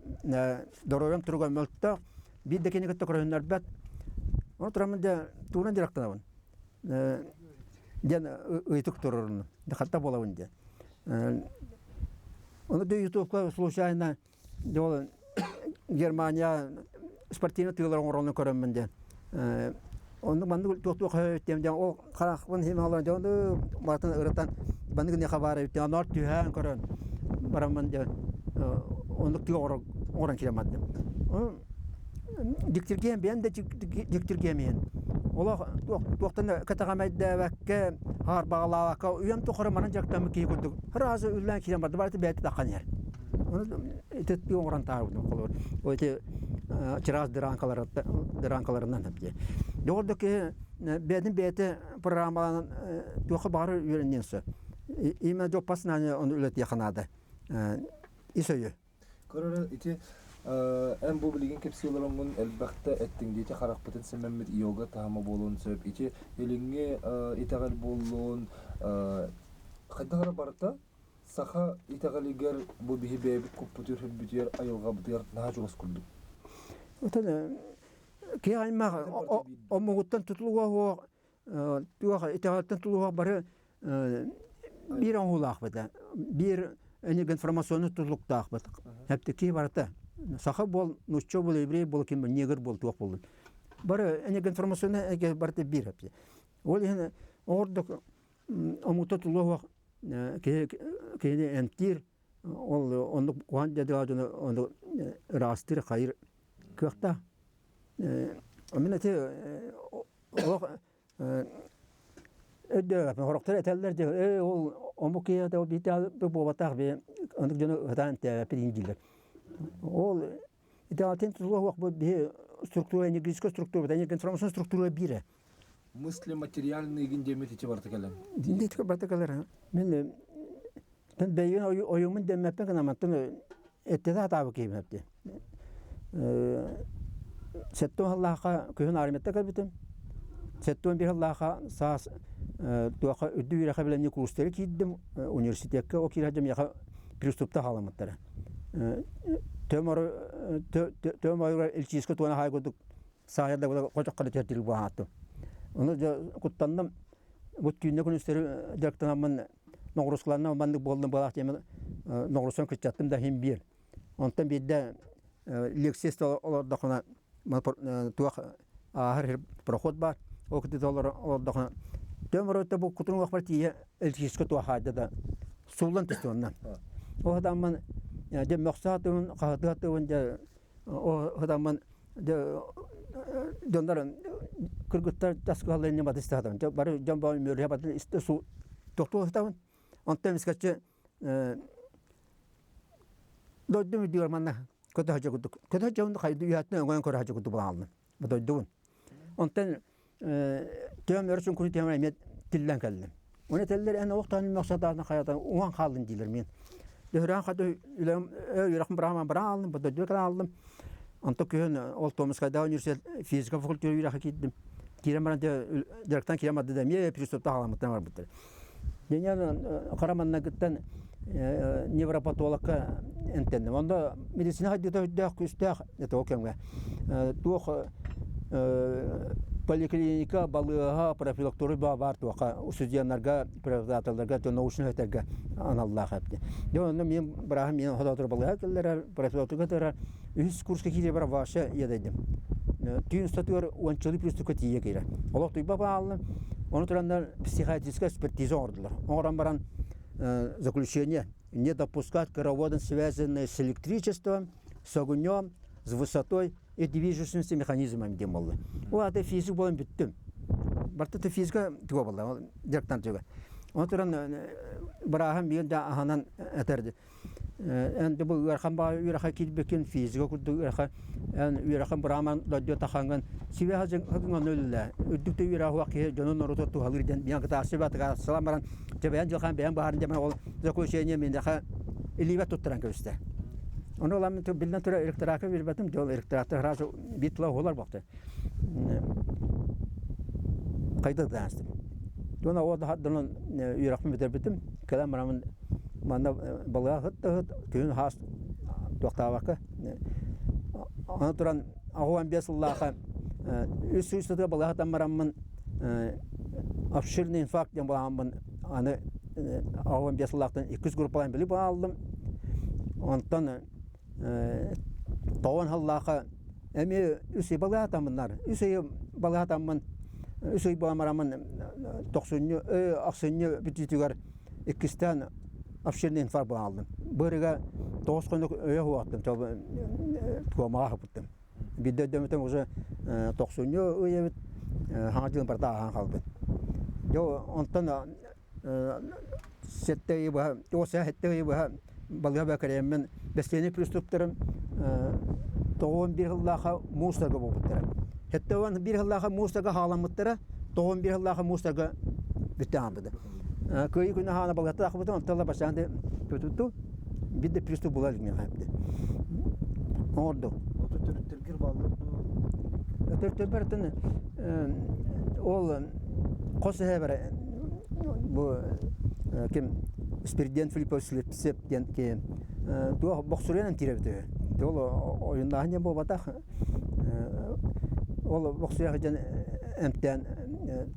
доруобуйам туруга мөлтөх, биир да кини кытта көрүһүннэрбэт. Ону тураммын дьэ тугунан дьарыктанабын диэн ыйытык туруоруннум. Хатта буолабын диэн. Ону да ютубка случайно дьэ ол Германия спортивный тыылар оҥоронун көрөммүн диэн. Оннук маннык туох-туох диэн диэн ол харахпын иһим алан дьон барытын ырытан маннык не баар эбит диэн түһээн көрөн бараммын диэн оннук тыа оҥорон киирэн бардым. Дьиктиргиэн бэйэм да дьиктиргиэм иһин олох туохтан да кэтэҕэмэйдээбэккэ хаарбаҕалаабакка үйэм тухары манан дьарыктаммыт киһи курдук сразу үллээн киирэн барда барыта бэйэтэ таххан иһэр. Ити тыы оҥорон таһаарбытым холобур. Ол ити чараас дыраанкаларынан дии. Доҕордо киһи бэйэтин бэйэтэ программаланан туохха баҕарар үөрэниэн сөп. Именно дьоппа знание ону үлэтиэхэ наада. Ис өйү. Көрөр ити эн бу билигин кэпсии олороҥҥун элбэхтэ эттиҥ дии ити харахпытын симэммит йога таһыма буолуон сөп. Ити илиҥҥи итэҕэл буоллун хайдах эрэ барыта Саха итэҕэлигэр бу биһи бэйэбит куппутугар-сүрбүтүгэр айылҕабытыгар наһаа чугас курдук. Отон киһи аймах омугуттан тутулуга суох туох итэҕэлтэн тутулуга бары биир оҥоһуулаахпыт биир информационный тутулуктаахпыт. Хэпти киһи барыта саха буол, нуучча буол, еврей буол, ким негр буол, туох буоллун. Бары информационный барыта биир хэпти. Ол иһин оҥордук омукта тулуох киһи киһини эмтиир ол оннук куһаҕан дьадыга дьону ону ыраастыыр хайыр кыахтаах мин ити олох өйдөөбөппүн сорохтор этэллэр дии ээ ол омук киһиэхэ ол биирдээх буолбатах би оннук дьону сатаан эмтээбэппит иһин дииллэр ол итэҕэлтэн тутулуга суох бу биһи структура энергетическай структура энергоинформационная структура биирэ Мысли материальные гин диэммит ити барыта кэлэн. Ити барыта кэлэр. Мен мен бэйин ойуумун дэммэппин гына эттэтэ хатаабы киһим эпти. Сеттон халлааха күһүн армията кэлбитим. Сеттон бир халлааха саас туоха үрдүк үөрэххэ билэнни курстары киирдим университекка о киирэ миэхэ приступта халамыттара. Төм ойура илчиискэ туона хай курдук саайар да хочоххо түһэртирик буолааттым. Ону дьэ куттанным. Бу түүннэ күнүстэри дьарыктанаммын ноҕуруускаланна маннык буоллум буолаах диэмин ноҕуруссан кыччаттым да иһин биир. Онтон биирдэ лекция олордохуна туох ааһар проход баар. Ол кытта олордохуна төм оройто бу кутун уохпар тиийэ электрическэ туохаайда да сууллан түстэ онно. Ол адаммын дьэ мөхсө хатыбын хаһытыы хатыбын дьэ Ол хатаммын дьоннор кыргыттар таскалларын ньыматын истэ бары дьон баҕа үмүөрүһэ батын истэ су тохтуу сытабын. Онтон эмискэччи Дойдум үрдүгэр манна көтө сылдьар курдук. Көтө сылдьабын хайдыы үөһэттэн өҥөйөн көрө сылдьар курдук буолааллым. Бу дойдубун. Онтон төм өрө чуҥкуну түһэн эмиэ тиллэн кэллим. Оны этэллэр эн олох таһын мөхсө хайатан уҥан хааллын диилэр мин. Дьөһүрэн хаты үлэм үөрэхпин бырааман баран ааллым, бу дойдуга кэлэн ааллым. Онтон күһүн ол Томскайдааҕы университет физика факультета үөрэххэ киирдим. Киирэн баран дьарыктан киирэн барда да эмиэ приступта халаммыттан барбыттар. Дьиҥэр хара маннагыттан невропатологка эмтэнним. Онно медицина хайдыыта өйдөөх, күүстээх это ол кэмҥэ. Туох поликлиника, балыыһа, профилакторий баар туохха студеннарга, преподавателларга, научнай этэргэ аналлаах эбит. Дьэ онно мин бырааһым мин хотоотур балыыһа кэллэрэр, профилактика тыырар. Үһүс курска киирэ бар вообще иэдэйдим. Түүн устатыгар уончалыы приступка тиийэ киирэр. Олох туйба бааллым. Ону тураннар психиатрическая экспертиза оҥордулар. Оҥорон баран заключение не допускать кыроводом связанные с электричеством, с огнем, с высотой и движущимися механизмами диэн буолла. Ол аата физик буолан бүттүм. Барыта физика туга буолла, дьарыктан туга. Ону туран бырааһым биир да аһанан этэрди. Эн бу ыарахан баҕайы үөрэххэ киирбиккин, физика курдук үөрэххэ эн үөрэххин бырааман дойду тахаҥҥын сибэ хатыҥан өллө. Үрдүк да үөрэх уох киһи дьонун норуоту туһалыыр диэн биэн кытаасы батыгаасылан баран дьэ бэйэн дьылхан бэйэн баһарын диэн ол заключение минэхэ илиибэ туттаран кэбистэ. Ону ылан биллэн турар электрика биэрбэтим, дьол электриката сразу биир тыла уһулар буолта. Хайдах да астым. Туона ол донон үөрэхпин бүтэрбитим. Кэлэн бараммын манна балыга ыһыт да ыһыт, күһүн хаас туохтаабакка. Аны туран 85 сыллааха үс сытыга балыга хатан бараммын обширный инфаркт диэн буолааммын аны 85 сыллаахтан иккис группалаан били бааллым. Онтон тоҕон сыллааха эмиэ үс ый балыһатаммыннар. Үс ый балыһатаммын үс ый буолан бараммын тохсунньу ахсынньы бүтүүтүгэр иккистээн обширный инфаркт буолан хааллым. Быарыга тоҕус хонук өйө уһуохтум, туомаҕа аһыппыттым. Биирдэ өйдөммүтүм уже тохсунньу ый эбит, хаҥа дьылын барыта ааһан хаалбыт. Дьэ онтон сэттэ ыйы быһа, тоҕус сэттэ ыйы быһа балыыһа бэкэрээммин бэстиэнэй приступтарым 91 сыллаахха муустарга буолбуттара. 71 сыллаахха муустарга хааламмыттара, 91 сыллаахха муустарга бүттэ хааммыта. Кыайыы күнэ хаана балыгаттаахпытын, онтон ыла бачаанды тутутту, бир да приступ була илик миэхэ. Оҥорду. Ото төрүттэргэр бааллар дуу? Төрүттэрбэр ол хос эһэбэр бу ким Спиридон Филиппович Слепцев диэн киһи туох бохсуруйан тиирэбит үһү. Ол ойуннааһын диэн буолбатах. Ол бохсуйа сылдьан эмтээн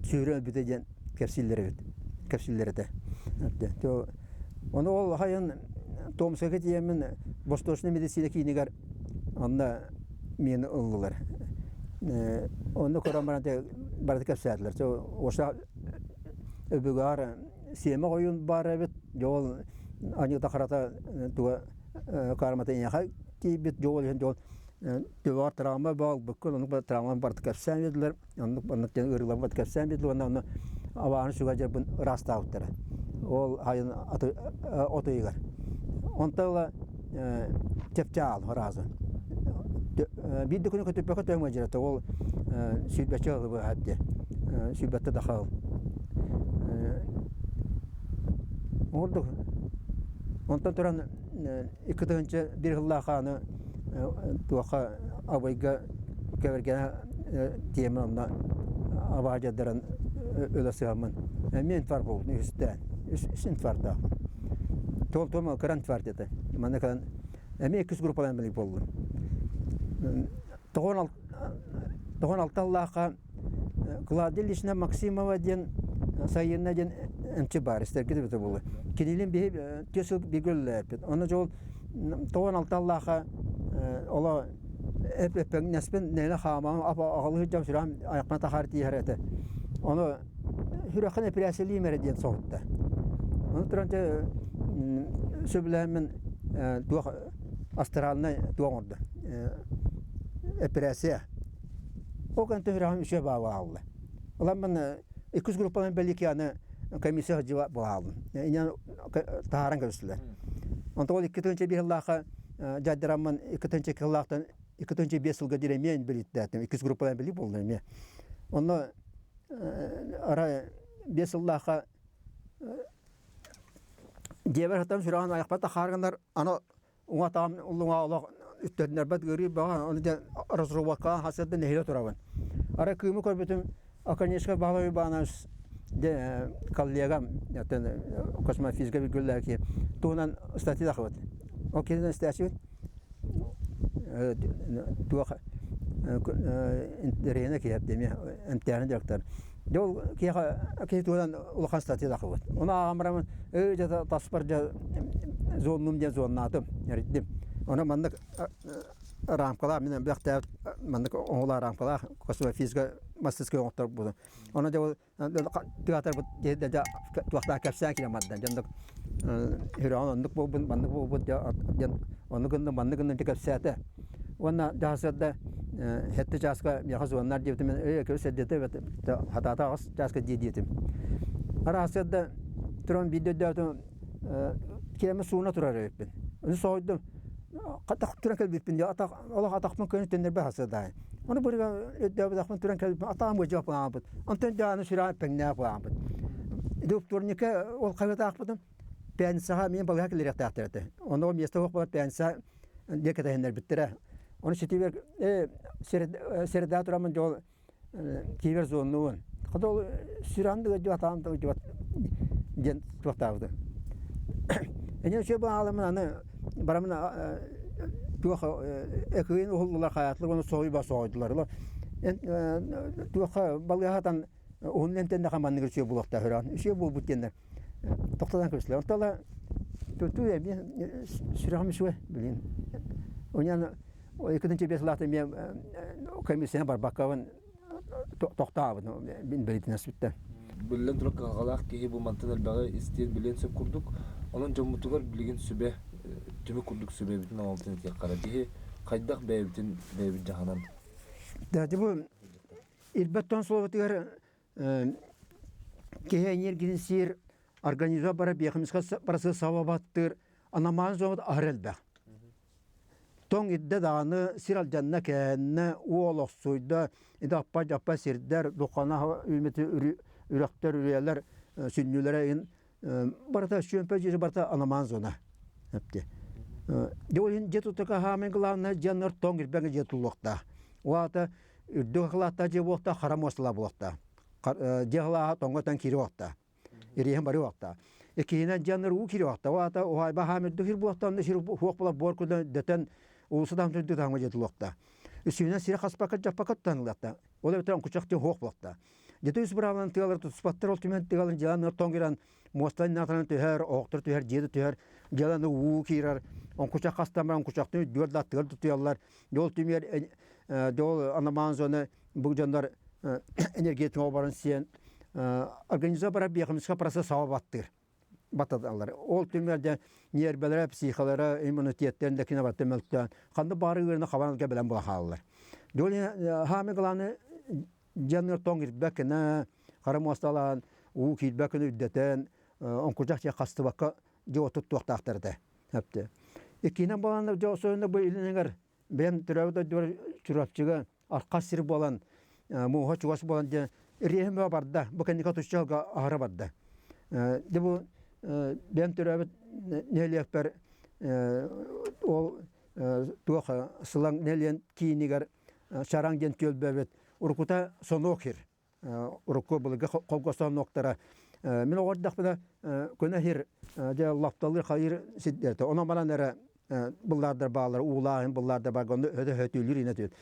сүһүрэн өлбүтэ диэн кэпсииллэр эбит. Кэпсииллэр этэ. Ону ол хайын Томскайга тиийэммин Восточная медицина киинигэр онно миэни ыллылар. Онно көрөн баран барыта кэпсээтилэр. Оша өбүгээр сиэмэх ойуун баар эбит. Дьол аньыыта харата туга кармата эйиэхэ тиийбит дьол иһин дьол төбөҕөр травма буолбуккун оннук травма барыта кэпсээн биэрдилэр. Оннук оннук диэн ыарыыларбыт кэпсээн биэрдилэр уонна онно абааһыны сүгэ дьарбын ыраастаабыттара. Ол айын от ыйыгар. Онтон ыла чэпчээл ыраазы. Биир да күнү көтүппэккэ төҥ дьэрэтэ ол сүүрбэччэ ылы быһаат диэ. Сүүрбэттэ да хаал. Ордук. Онтон туран 2001 сыллаах аны туохха Абыйга кэбиргэнэ тиэмэ онно абаадьардаран өлө сыһаммын эмиэ инфаркт буолбут үһүстээн үс инфарктаахпын тол том кыра инфаркт этэ манна кэлэн эмиэ иккис группалаан билик буоллум тоҕон алта сыллаахха Клавдия Ильична Максимова диэн Сайынна диэн эмчи баар истэргит эбитэ буолуо кинилин биһи түөрт сыл бииргэ үлэлээппит онно дьол тоҕон алта сыллаахха оло эп-эппэҥнэспин нэһилэ хаамаҕым аҕалыы сылдьан сүрэҕим айахпына тахаар тииһэр этэ. Ону сүрэххин эпирээссийэлиим эрэ диэн соһутта. Ону туран дьэ сөбүлээммин туох астральнай туох оҥордо эпирээссийэ. Ол кэнниттэн сүрэҕим үчүгэй баҕа хаалла. Ыламмын иккис группанан бэлиэки аны комиссия сылдьыба буолаалым. Инэн таһааран көрүстүлэр. Онтон ол 2001 сыллаахха дьайдараммын 2 кыллаахтан 2-5 сылга диэри эмиэ инбэлииттээтим. Иккис группалаан инбэлиит буоллум эмиэ. Онно арай 5 сыллаахха дьиэбэр сытан сүрэҕин айахпат хаарганар аны уҥа таам уллуҥа олох үттэринэрбэт ыарыы бөҕө ону дьэ разработкаҕа хасыарда нэһиилэ турабын. Арай кыымы көрбүтүм оконечка Баһылай Иванович дьэ коллегам космофизика билгэллээки туһунан статья тахыбыт. Ол кининэн истээччибит туох интэриэһинэ киһи эмиэ эмтээһин дьарыктар. Дьэ ол киһиэхэ киһи туһунан улахан статья тахыбыт. Ону ааҕан бараммын ыы дьэ таспар дьэ зоннум диэн зоннаатым, эрийдим. Ону маннык рамкалаах мин бэхтээбит маннык оҥолоо рамкалаах космофизика мастерской оҥотторбутум. Ону дьэ ол тыатарбыт дьэ туохтаах кэпсээн киирэн барда. Дьоннук Хүрэҕин оннук буолбут, маннык буолбут диэн оннук гынным, маннык гынным диэн кэпсээтэ. Уонна дьаһасыарда сэттэ чааска миэхэ звоннар диэбитим, ээ кэбис эрдэтэ хатаата аҕыс чааска дии диэтим. Араһасыарда туран биирдэ өйдөөтүм, киэмэ сууна турар эбиппин. Ону соһуйдум. Хатах туран кэлбиппин дии, атах олох атахпын көнө төннөрбө хасыадаайын. Ону бырыга өйдөөбөтөхпүн туран кэлбиппин, атаҕым ыдьа баабыт. Онтон даҕаны сүрэҕим пэҥнээх баабыт. Докторника ол хаһыатаахпытым пенсияҕа мин балыыһа киллэриэхтээхтэр этэ. Онно место суох буолан пенсия диэн кэтэһиннэрбиттэрэ. Ону ситибэр среда тураммын дьол киибэр зоннуун. Хата ол сүрэҕим да ыалдьыбат, атаҕым да ыалдьыбат диэн туохтаабытым. Эне үчүгэй баҕаламмын аны барамын туох экыйын уһуллулар хаятылар уонна соһуйба соһуйдулар. Туохха балыыһатан уһун эмтэннэхэ маннык үчүгэй буолуохтаах үрэҕин. Үчүгэй буолбут диэннэр тохтотон кэбистилэр. Онтон тутуу эмиэ сүрэҕим үчүгэй билин. Унян иккитинчи биэс сылаата эмиэ комиссияны барбаккабын тохтообут инбэлиитинэс бүттэ. Биллэн турар кыһалҕалаах киһи бу мантан элбэҕи истиэн билиэн сөп курдук. Онон дьоммутугар билигин сүбэ, түмүк курдук сүбэбитин оҥолтун этиэххэ эрэ. Киһи хайдах бэйэбитин бэйэбит дьаһанан. Да, бу ирбэт тоҥ словотыгар киһи энергияны сиир организма бара биохимическай процесс сабабаттыыр анамаан зонат аһар элбэх. Тоҥ ирдэ даҕаны сир алдьанна кээннэ, уол охсуйда, ити аппа-дьаппа сирдэр, духана үүммүт үрэхтэр, үрүйэлэр сүнньүлэрэ иһин барыта сүөмпэ дьиэ барыта анамаан зона. Эпти. Дьэ ол иһин дьиэ туттака хаамын главное дьиэннэр тоҥ ирбэҥэ дьиэ туллуохтаах. Уата үрдүк акылааттаах дьиэ буолуохтаах, хара муосталаах буолуохтаах. Дьиэ халааһа тоҥго тан киириэ уохтаах. Ириэһин бары уохтаах. Иккиһинэн дьиэннэр уу киириэ уохтаах. Уата уһаайба хаам үрдүк сир буолуохтаах, онно сир хуох була буор кутан дэтэн уулусса таһым үрдүк таһымҥа дьиэ тулуохтаах. Үсүһүнэн сири хаспакка дьаппакка туттаныллыахтаах. Ол эбэтэр оҥкучах диэн хуох буолуохтаах. Дьэ үс быраабыланан тыалар тутуспаттар, ол түмэн тыалын дьиэлэн тоҥ иран муостан наатанан түһэр, оһохтор түһэр, дьиэ да түһэр, дьиэлэн уу киирэр, оҥкучах хастан баран оҥкучахтыы үрдүгэр да аттыгар тутуйаллар. Дьол түмүгэр дьол анамаан зона бу дьоннор энергетика баран сиэн организация барар биохимический процесс саба баттыыр баттаталлар. Ол түмүгэр дьэ ньиэрбэлэрэ, психалара, иммунитеттэрин да кинэ барта мөлтөөн, ханна баары ыарыыны хабан ылга бэлэм була хаалаллар. Дьол хаамы главное дьоннор тоҥ ирбэт гына, хара муосталаан, уу киирбэт гына үрдэтэн, оҥкучах дьиэ хастыбакка дьиэ туттуохтаахтар этэ. Эпти. Иккиһинэн буолан дьэ особенно бу илинигэр бэйэм төрөөбүт дойдубар Чурапчыга архас сир буолан, мууһа чугас буолан диэн ириэһим бөҕө барда. Бу кэнники тучча аһара барда. Дьэ бу бэйэм төрөөбүт нэһилиэкпэр ол туох Сылаҥ нэһилиэгин киинигэр Чараҥ диэн түөлбэбит уруккута сонуок сир. Урукку былыргы холкуос сонуоктара. Мин оҕо эрдэхпинэ көнө сир дьэ лапталыыр хайыыр сирдэртэ. Онон баран эрэ быллаардар бааллар, уулааһын быллаардар баар, онно өтө хөтүүлүүр инэ түөт.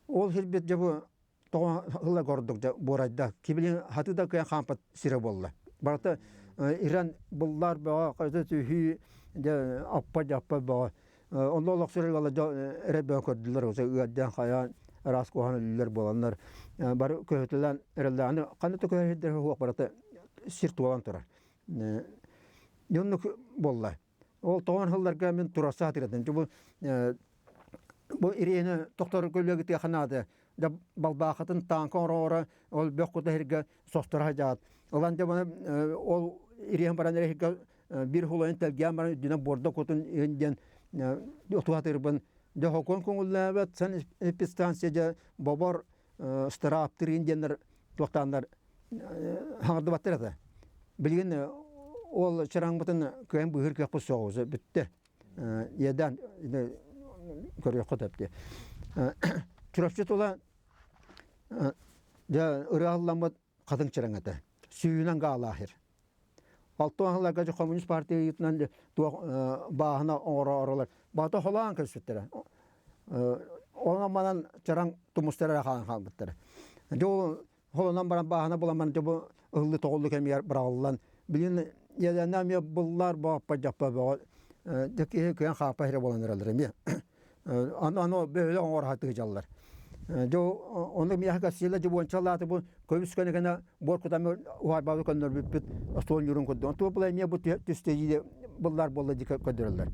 Ол сирбит дьэ бу тоҕо ылларга ордук дьэ буорайда. Кибилин хаты да кыайан хаампат сирэ буолла. Барыта Иран быллаар бөҕө, хайда түһүү дьэ аппа-дьаппа бөҕө. Онно олохсуйар ыала эрэ бөҕө көрдүлэр, ыалдьан хайаан араас куһаҕан өлүүлэр буоланнар бары көһүтүлэн эрэллээҕини ханна да көһө сирдэр суох барыта сир туолан турар. Оннук буолла. Ол тоҕон сылларга мин турарса сатыырым. Бу бу ириэни тохтор көлүөгүтүгэ ханаады да балбаахатын тааҥка оҥоро ол бөх кута сиргэ состоро садьаат. Ылан дьэ ол ириэһин баран эрэ сиргэ биир хулайын тэлгээн баран үрдүнэн буорда кутун иһин диэн Отуатырбын дьэ хокуон көҥүллээбэт санэпидстанция дьэ бобор ыстырааптырыын диэннэр туохтааннар хаҥардыбаттар этэ. Билигин ол чараҥмытын кыайан быыһыыр кыахпыт суоҕа бүттэ. Иэдээн көрүөххэ сөп дии. Чурапчы тула дьэ ырыаһылламмыт хатыҥ чараҥ этэ. Сүүһүнэн гаалаахыр. Алтан сылларга дьэ коммунист партия ыйытынан туох бааһына оҥороорулар. Баата холоон көрсүттэрэ. Онон манан чараҥ тумустара эрэ хаалан хаалбыттара. Дьэ ол холонон баран бааһына булан баран дьэ бу ыһыллыы тоҕуллуу кэмигэр быраҕыллан билин иэдээннээх эмиэ буллар бооппо дьаппа бөҕө дьэ киһи кыайан хааппа сирэ буолан эрэллэр эмиэ. Аны аны бөһүөлэк оҥоро сатыы Дьэ ону миэхэ кэпсииллэр дьэ уонча лааты бу көмүс көнө гына буор кутамы уһаайбабы көннөрбүппүт остуол ньуурун курдук. Онтуо була эмиэ бу түстэйии буллар буолла дии көрдөрөллөр.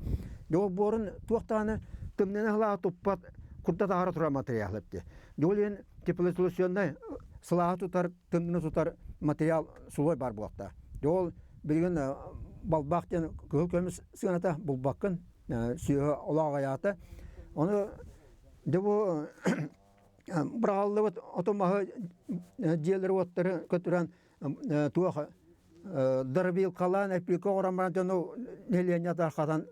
Дьэ ол буорун туох даҕаны тымныыны сылааһы туппат курдат аһара турар материал эбит. Дьэ ол иһин теплоизоляционнай сылааһы тутар, тымныыны тутар материал сулой баар буолуохтаах. Дьэ ол билигин балбаах диэн кыһыл көмүс сыаната булбаккын сүөһү олоох аҕыйаата. Ону дьэ бу быраҕыллыбыт оту маһы дьиэлэри-уоттары көтүрэн туох дробилкалаан эппиэккэ оҥорон баран дьону нэһилиэнньэ тархатан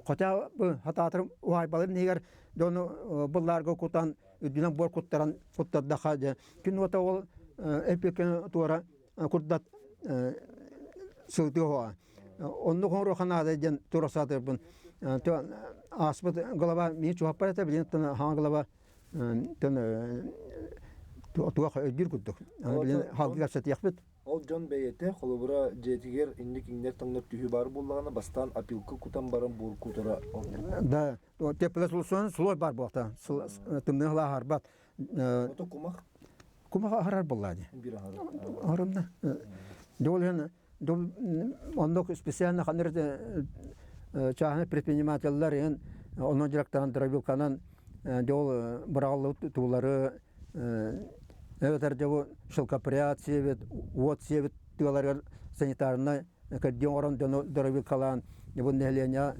хотя бы хатаатырым уһаайбаларын иһигэр дьону быллаарга кутан үрдүнэн буор куттаран куттардаха дьэ күн уота ол эппиэккэни туора курдат сылдьыа Оннук оҥоруохха наада диэн тура саатырбын. Ааспыт глава мин чуһаппар этэ, билин хаҥа глава туох өйдүүр курдук. Билин халгы кэпсэтиэхпит. Ол дьон бэйэтэ, холобура, дьиэтигэр инник иҥнэр-таҥнар түһүү баар буоллаҕына, бастаан опилка кутан баран буор кутара ордук. Да, теплоизоляционный слой бар буолта. Тымныы сылааһарбат. Ото кумах? Кумах аһарар буоллаа дии. Биир аһарар. Аһарымна. Дьол иһин оннук специально ханыр чааһынай предпринимателлэр иһин онон дьарыктанан дробилканан дьол быраҕыллыбыт туулары эбэтэр дьэ бу шелкопряд сиэбит, уот сиэбит тыаларыгар санитарнай кэрдии оҥорон дьону дробилкалаан бу нэһилиэнньэ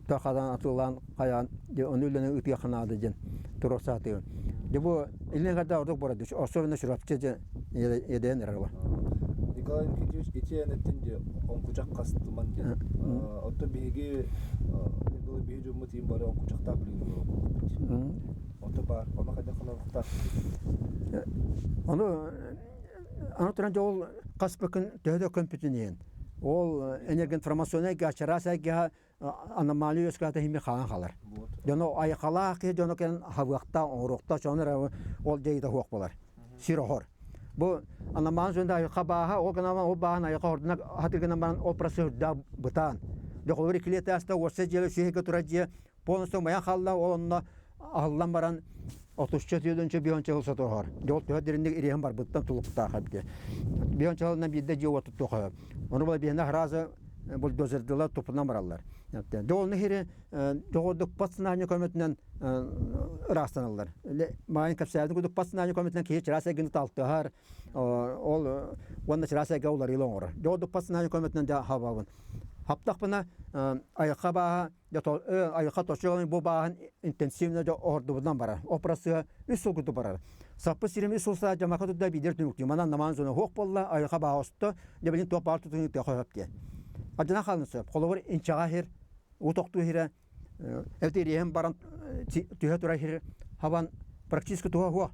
тахадан атыылаан хайаан ону үлэни ыытыахха наада диэн туруорсаатыгын. Дьэ бу илин кэрдэ ордук барар особенно Чурапчы дьэ иэдэйэн эрэр Николай Никитич ити энеттин де оҥкучах хастыман диэн. Оттон биһиги биһи дьоммут иин бары оҥкучахтаах билигин олорбуппут. Ото баар, ону хайдах хонорохтаах Ону аны туран дьэ ол хаспыкын төһө да көмпүтүн иһин ол энергоинформационнай чараас эйгэҕэ аномалия үөскээтэ иһин хаан халар. Дьону айхалаах киһи дьону кэлэн хабыахта, оҥоруохта, сону эрэ ол дьайыыта суох буолар. Сир оһор. Бу аномалия жөнүндэ айылҕа бааһа, ол гынан ол бааһын айылҕа ордуна хатыр гынан баран ол процесс үрдээх бытаан. Дьэ холобур иккилиэтээстэ уопсай дьиэлэр сиһигэ турар дьиэ полностью умайан хаалла, ол онно аһыллан баран отучча түөлүнчэ биһонча сыл сотоһор. Дьэ ол төһө дириҥник ириэһин барбыттан тулуктаах эбит. Биһонча сылынан биирдэ дьиэ уоту туоха. Ону була биһиэнэ сразу бульдозердылар тупунан бараллар. Дьэ онно иһири доҕордук подсознание көмөтүнэн ыраастаналлар. Маайын кэпсээбитин курдук подсознание көмөтүнэн киһи чараас эйгэни талтыһар, ол уонна чараас эйгэ уларыылы оҥорор. Доҕордук подсознание көмөтүнэн дьэ хабабын. Хаптахпына айылҕа бааһа айылҕа точуолун бу бааһын интенсивно оһордубутунан барар. Ол процесс үс сыл курдук барар. Саппы сирим үс сыл саа дьамака тутта биидэр түмүктүү. Манан намаан зона хуох буолла, айылҕа бааһа осто, дьэ билин туох баар тутуну тыа хөп диэн. Адьана хаалын сөп. Холобур инчаҕа хир, уу тохтуу хирэ, эбэтэр ириэһин баран түһэ турар хир хабан практически туһа хуох.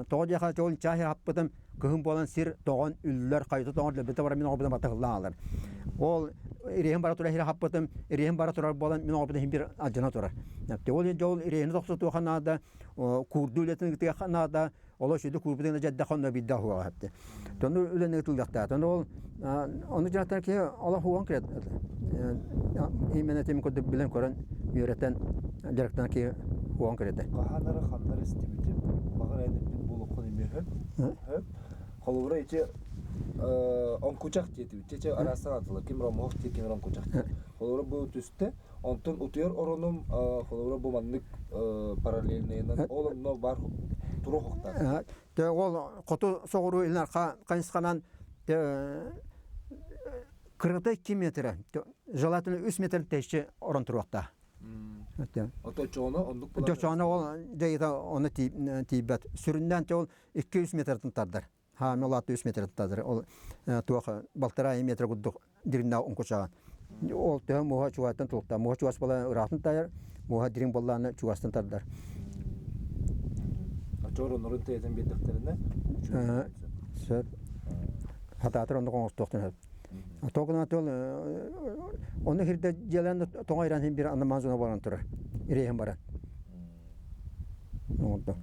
Тоҕо диэхэ ол инчаҕа хир хаппытым кыһын буолан сир тоҕон үллэр, хайыта тоҕон лөбүтэ баран мин оҕобутун барыта ыллаан аалар. Ол ириэһин бара турар сири хаппытым, ириэһин бара турар буолан мин оҕобутун иһин биир алдьана турар. Ол иһин дьол ириэһини тохтотуохха наада, куурдуу үлэтин ыытыахха наада, олох сүдү куурбутун дьэддэххэ онно биирдэ уһуоҕа хэпти. Тону үлэни ыытыллыахтаах. Тону ол ону дьонтон киһи олох уон кирет. Именно тим курдук билэн көрөн үөрэтэн дьарыктанар киһи уон кирете. Хаһан эрэ ханна эрэ истибитим, баҕар эн эппит буолуоххун эмиэ сөп. Сөп. Холобура ити оҥкучах диэтибит. Чэ араастан атылар. Ким ромоһох диэ, ким оҥкучах диэ. Холобура бу түстэ. Онтон утуйар оронум холобура бу маннык параллельныйынан ол онно бар туруохтаах. Те ол хоту соҕуруу илин арха хайысханан кырата 2 метрэ, желательно 3 метр тэйиччи орон туруохтаах. Ото чооно оннук буолар. Чооно ол дьайыта ону тиийбэт. Сүрүннээн ол 2-3 метртын тардар. Хаами улаатта 3 метртын тардар. Ол туох балтараа метр курдук дириҥнээх оҥкучаҕын. Ол төһө муоһа чугастан тулуктаах. Муоһа чугас буолан ыраахтан тайар, муоһа дириҥ буоллаҕына чугастан тардар. Оччоор оннорун тэйэтэн биэрдэхтэринэ Сөп. Хатаатар оннук оҥостуохтун сөп. Тоҕуна тол ону хирде дьиэлэн тоҥо иран хин бир анамаан зона баран турар. Иреһин баран. Оҥордо.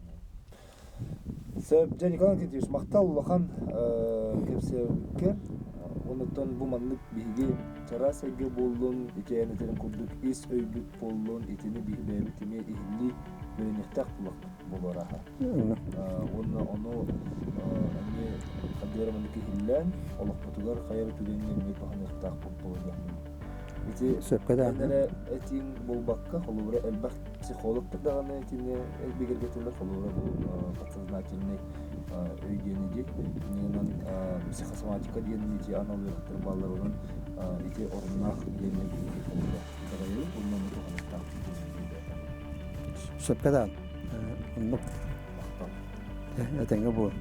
Сөп, дьэ Николай Никитич, махтал улахан кэпсээбиккэ. Онуттан бу маннык биһиги чараас эйгэ буоллун, ити этэрин курдук ис өйбүт буоллун, итини биһи бэйэбит эмиэ иһиллии үөрэниэхтээх буолуораха. Уонна ону эмиэ хадыара маннык иһиллээн, олохпутугар хайа эрэ түгэҥҥэ эмиэ туһаныахтаах буолуо. Ити Сөпкө да. эн эрэ этииҥ буолбакка, холобура элбэх психологтар даҕаны итини бигэргэтэллэр, холобура бу подсознательный өй диэни дии. Иннинэн психосоматика диэн ити анал үөрэхтэр бааллар, онон ити оруннаах диэни биһиги холобура итэҕэйэбит уонна ону туһаныахтаахпыт Сөпкө да. Оннук. Махтал. Этэҥҥэ буол.